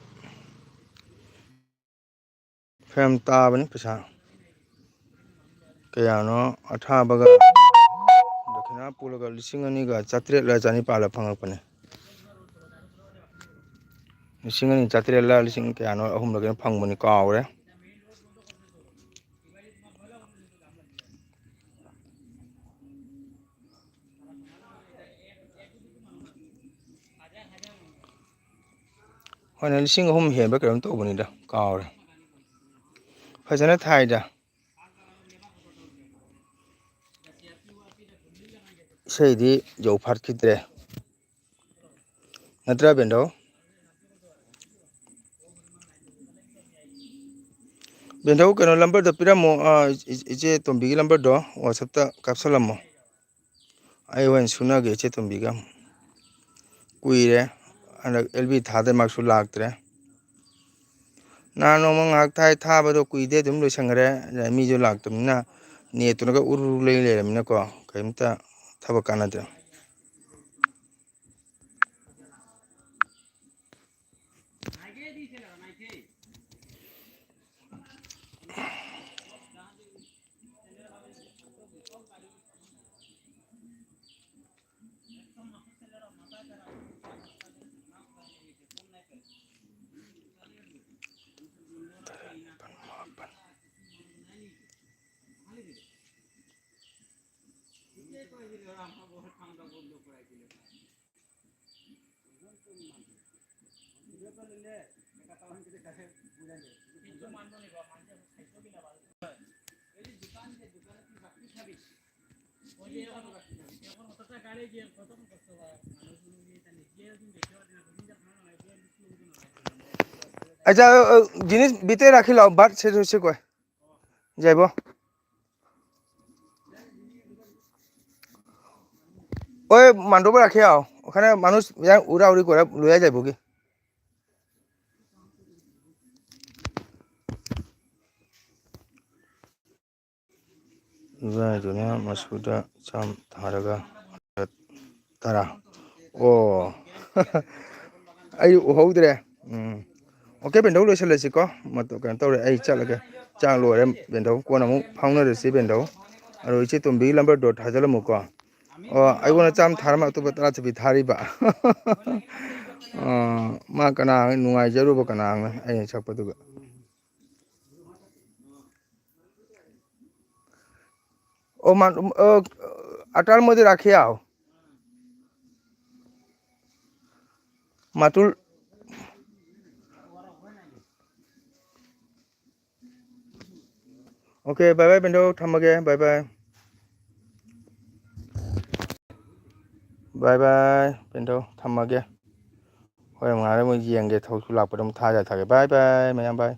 ꯈꯔ ꯌꯥꯝ ꯇꯥꯕꯅꯤ ꯄꯩꯁꯥ꯫ ꯀꯌꯥꯅꯣ ꯑꯊꯥꯕꯒ ꯗꯈꯤꯅꯥ ꯄꯨꯜꯂꯒ ꯂꯤꯁꯤꯡ ꯑꯅꯤꯒ ꯆꯥꯇ꯭ꯔꯦꯠꯂ ꯆꯅꯤꯄꯥꯜꯂ ꯐꯪꯉꯛꯄꯅꯦ꯫ ꯂꯤꯁꯤꯡ ꯑꯅꯤ ꯆꯥꯇ꯭ꯔꯦꯠꯂ ꯂꯤꯁꯤꯡ ꯀꯌꯥꯅꯣ, ꯑꯍꯨꯝꯂ ꯀꯩꯅꯣ ꯐꯪꯕꯅꯤ, ꯀꯥꯎꯔꯦ꯫ ꯍꯣꯏꯅꯦ, ꯂꯤꯁꯤꯡ ꯑꯍꯨꯝ ꯍꯦꯟꯕ ꯀꯩꯅꯣꯝ ꯇꯧꯕꯅꯤꯗ, ꯀꯥꯎꯔꯦ꯫ ꯐꯖꯅ ꯊꯥꯏꯗ꯫ ꯏꯁꯩꯗꯤ ꯌꯧ ꯐꯥꯠꯈꯤꯗ꯭ꯔꯦ꯫ ꯅꯠꯇ꯭ꯔꯥ, ꯕꯦꯟꯗꯧ? ꯕꯦꯟꯗꯧ, ꯀꯩꯅꯣ, ꯂꯝꯕꯔꯗꯣ ꯄꯤꯔꯝꯃꯣ, ꯑꯥ, ꯏ-, ꯏꯆꯦ ꯇꯣꯝꯕꯤꯒꯤ ꯂꯝꯕꯔꯗꯣ WhatsApp-ꯇ ꯀꯥꯞꯁꯜꯂꯝꯃꯣ꯫ ꯑꯩ ꯍꯣꯔꯦꯟ ꯁꯨꯅꯒꯦ ꯏꯆꯦ ꯇꯣꯝꯕꯤꯒ꯫ ꯀꯨꯏꯔꯦ꯫ ꯍꯟꯗꯛ ꯑꯦꯜ ꯕꯤ ꯊꯥꯗ ꯃꯥꯁꯨ ꯂꯥꯛꯇ꯭ꯔꯦ꯫ ꯅꯍꯥꯟ ꯅꯣꯡꯃ ꯉꯥꯏꯍꯥꯛ ꯊꯥꯏ, ꯊꯥꯕꯗꯣ ꯀꯨꯏꯗꯦ, ꯑꯗꯨꯝ ꯂꯣꯏꯁꯟꯈ꯭ꯔꯦ꯫ ꯃꯤꯁꯨ ꯂꯥꯛꯇꯕꯅꯤꯅ, ꯅꯦꯠꯇꯨꯅꯒ ꯎꯔꯨ ꯂꯩ ꯂꯩꯔꯕꯅꯤꯅꯀꯣ, ꯀꯔꯤꯝꯇ ꯊꯕꯛ ꯀꯥꯟꯅꯗ꯭ꯔꯦ꯫ আচ্ছা, ও, ও, জিনিস ভিতরে রাখি লাও, বাট শেষ হয়েছে কয়। যাইব। ওই মাণ্ডপে রাখি আও, ওখানে মানুষ ইয়া উড়াউড়ি করে লইয়া যাইব কি। ꯑꯗꯨꯅ ꯃꯁꯨꯗ ꯆꯥꯝ ꯊꯥꯔꯒ ꯇꯔꯥ꯫ ꯑꯣ꯫ ꯑꯩ ꯎꯍꯧꯗ꯭ꯔꯦ꯫ ꯎꯝ꯫ ꯑꯣꯀꯦ, ꯕꯦꯟꯗꯧ, ꯂꯣꯏꯁꯤꯜꯂꯁꯤꯀꯣ꯫ ꯃꯇꯝ ꯀꯩꯅꯣ ꯇꯧꯔꯦ, ꯑꯩ ꯆꯠꯂꯒꯦ꯫ ꯆꯥꯛ ꯂꯣꯏꯔꯦ, ꯕꯦꯟꯗꯧ꯫ ꯀꯣꯟꯅ ꯑꯃꯨꯛ ꯐꯥꯎꯅꯔꯁꯤ, ꯕꯦꯟꯗꯧ꯫ ꯑꯗꯣ ꯏꯆꯦ ꯇꯣꯝꯕꯤꯒꯤ ꯂꯝꯕꯔꯗꯣ ꯊꯥꯖꯤꯜꯂꯝꯃꯨꯀꯣ꯫ ꯑꯣ, ꯑꯩꯉꯣꯟꯗ ꯆꯥꯝ ꯊꯥꯔꯝꯃ ꯑꯇꯣꯞꯄ ꯇꯔꯥ ꯆꯠꯄꯤ ꯊꯥꯔꯤꯕ꯫ ꯑꯥ, ꯃꯥ ꯀꯅꯥ ꯅꯨꯡꯉꯥꯏꯖꯔꯨꯕ ꯀꯅꯥꯅꯣ ꯑꯩꯅ ꯁꯛꯄꯗꯨꯒ? ओ मा-, ओ, अटल मोदी राखी आओ। मातुल। OK, bye bye, ꯄꯦꯟꯊꯧ, ꯊꯝꯃꯒꯦ, bye bye꯫ Bye bye, ꯄꯦꯟꯊꯧ, ꯊꯝꯃꯒꯦ꯫ ꯍꯣꯔꯦꯟ ꯉꯥꯏꯔ ꯑꯃꯨꯛ ꯌꯦꯡꯒꯦ, ꯊꯕꯛꯁꯨ ꯂꯥꯛꯄꯗ ꯑꯃꯨꯛ ꯊꯥꯖ ꯊꯥꯒꯦ꯫ Bye bye, ꯃꯌꯥꯝ bye꯫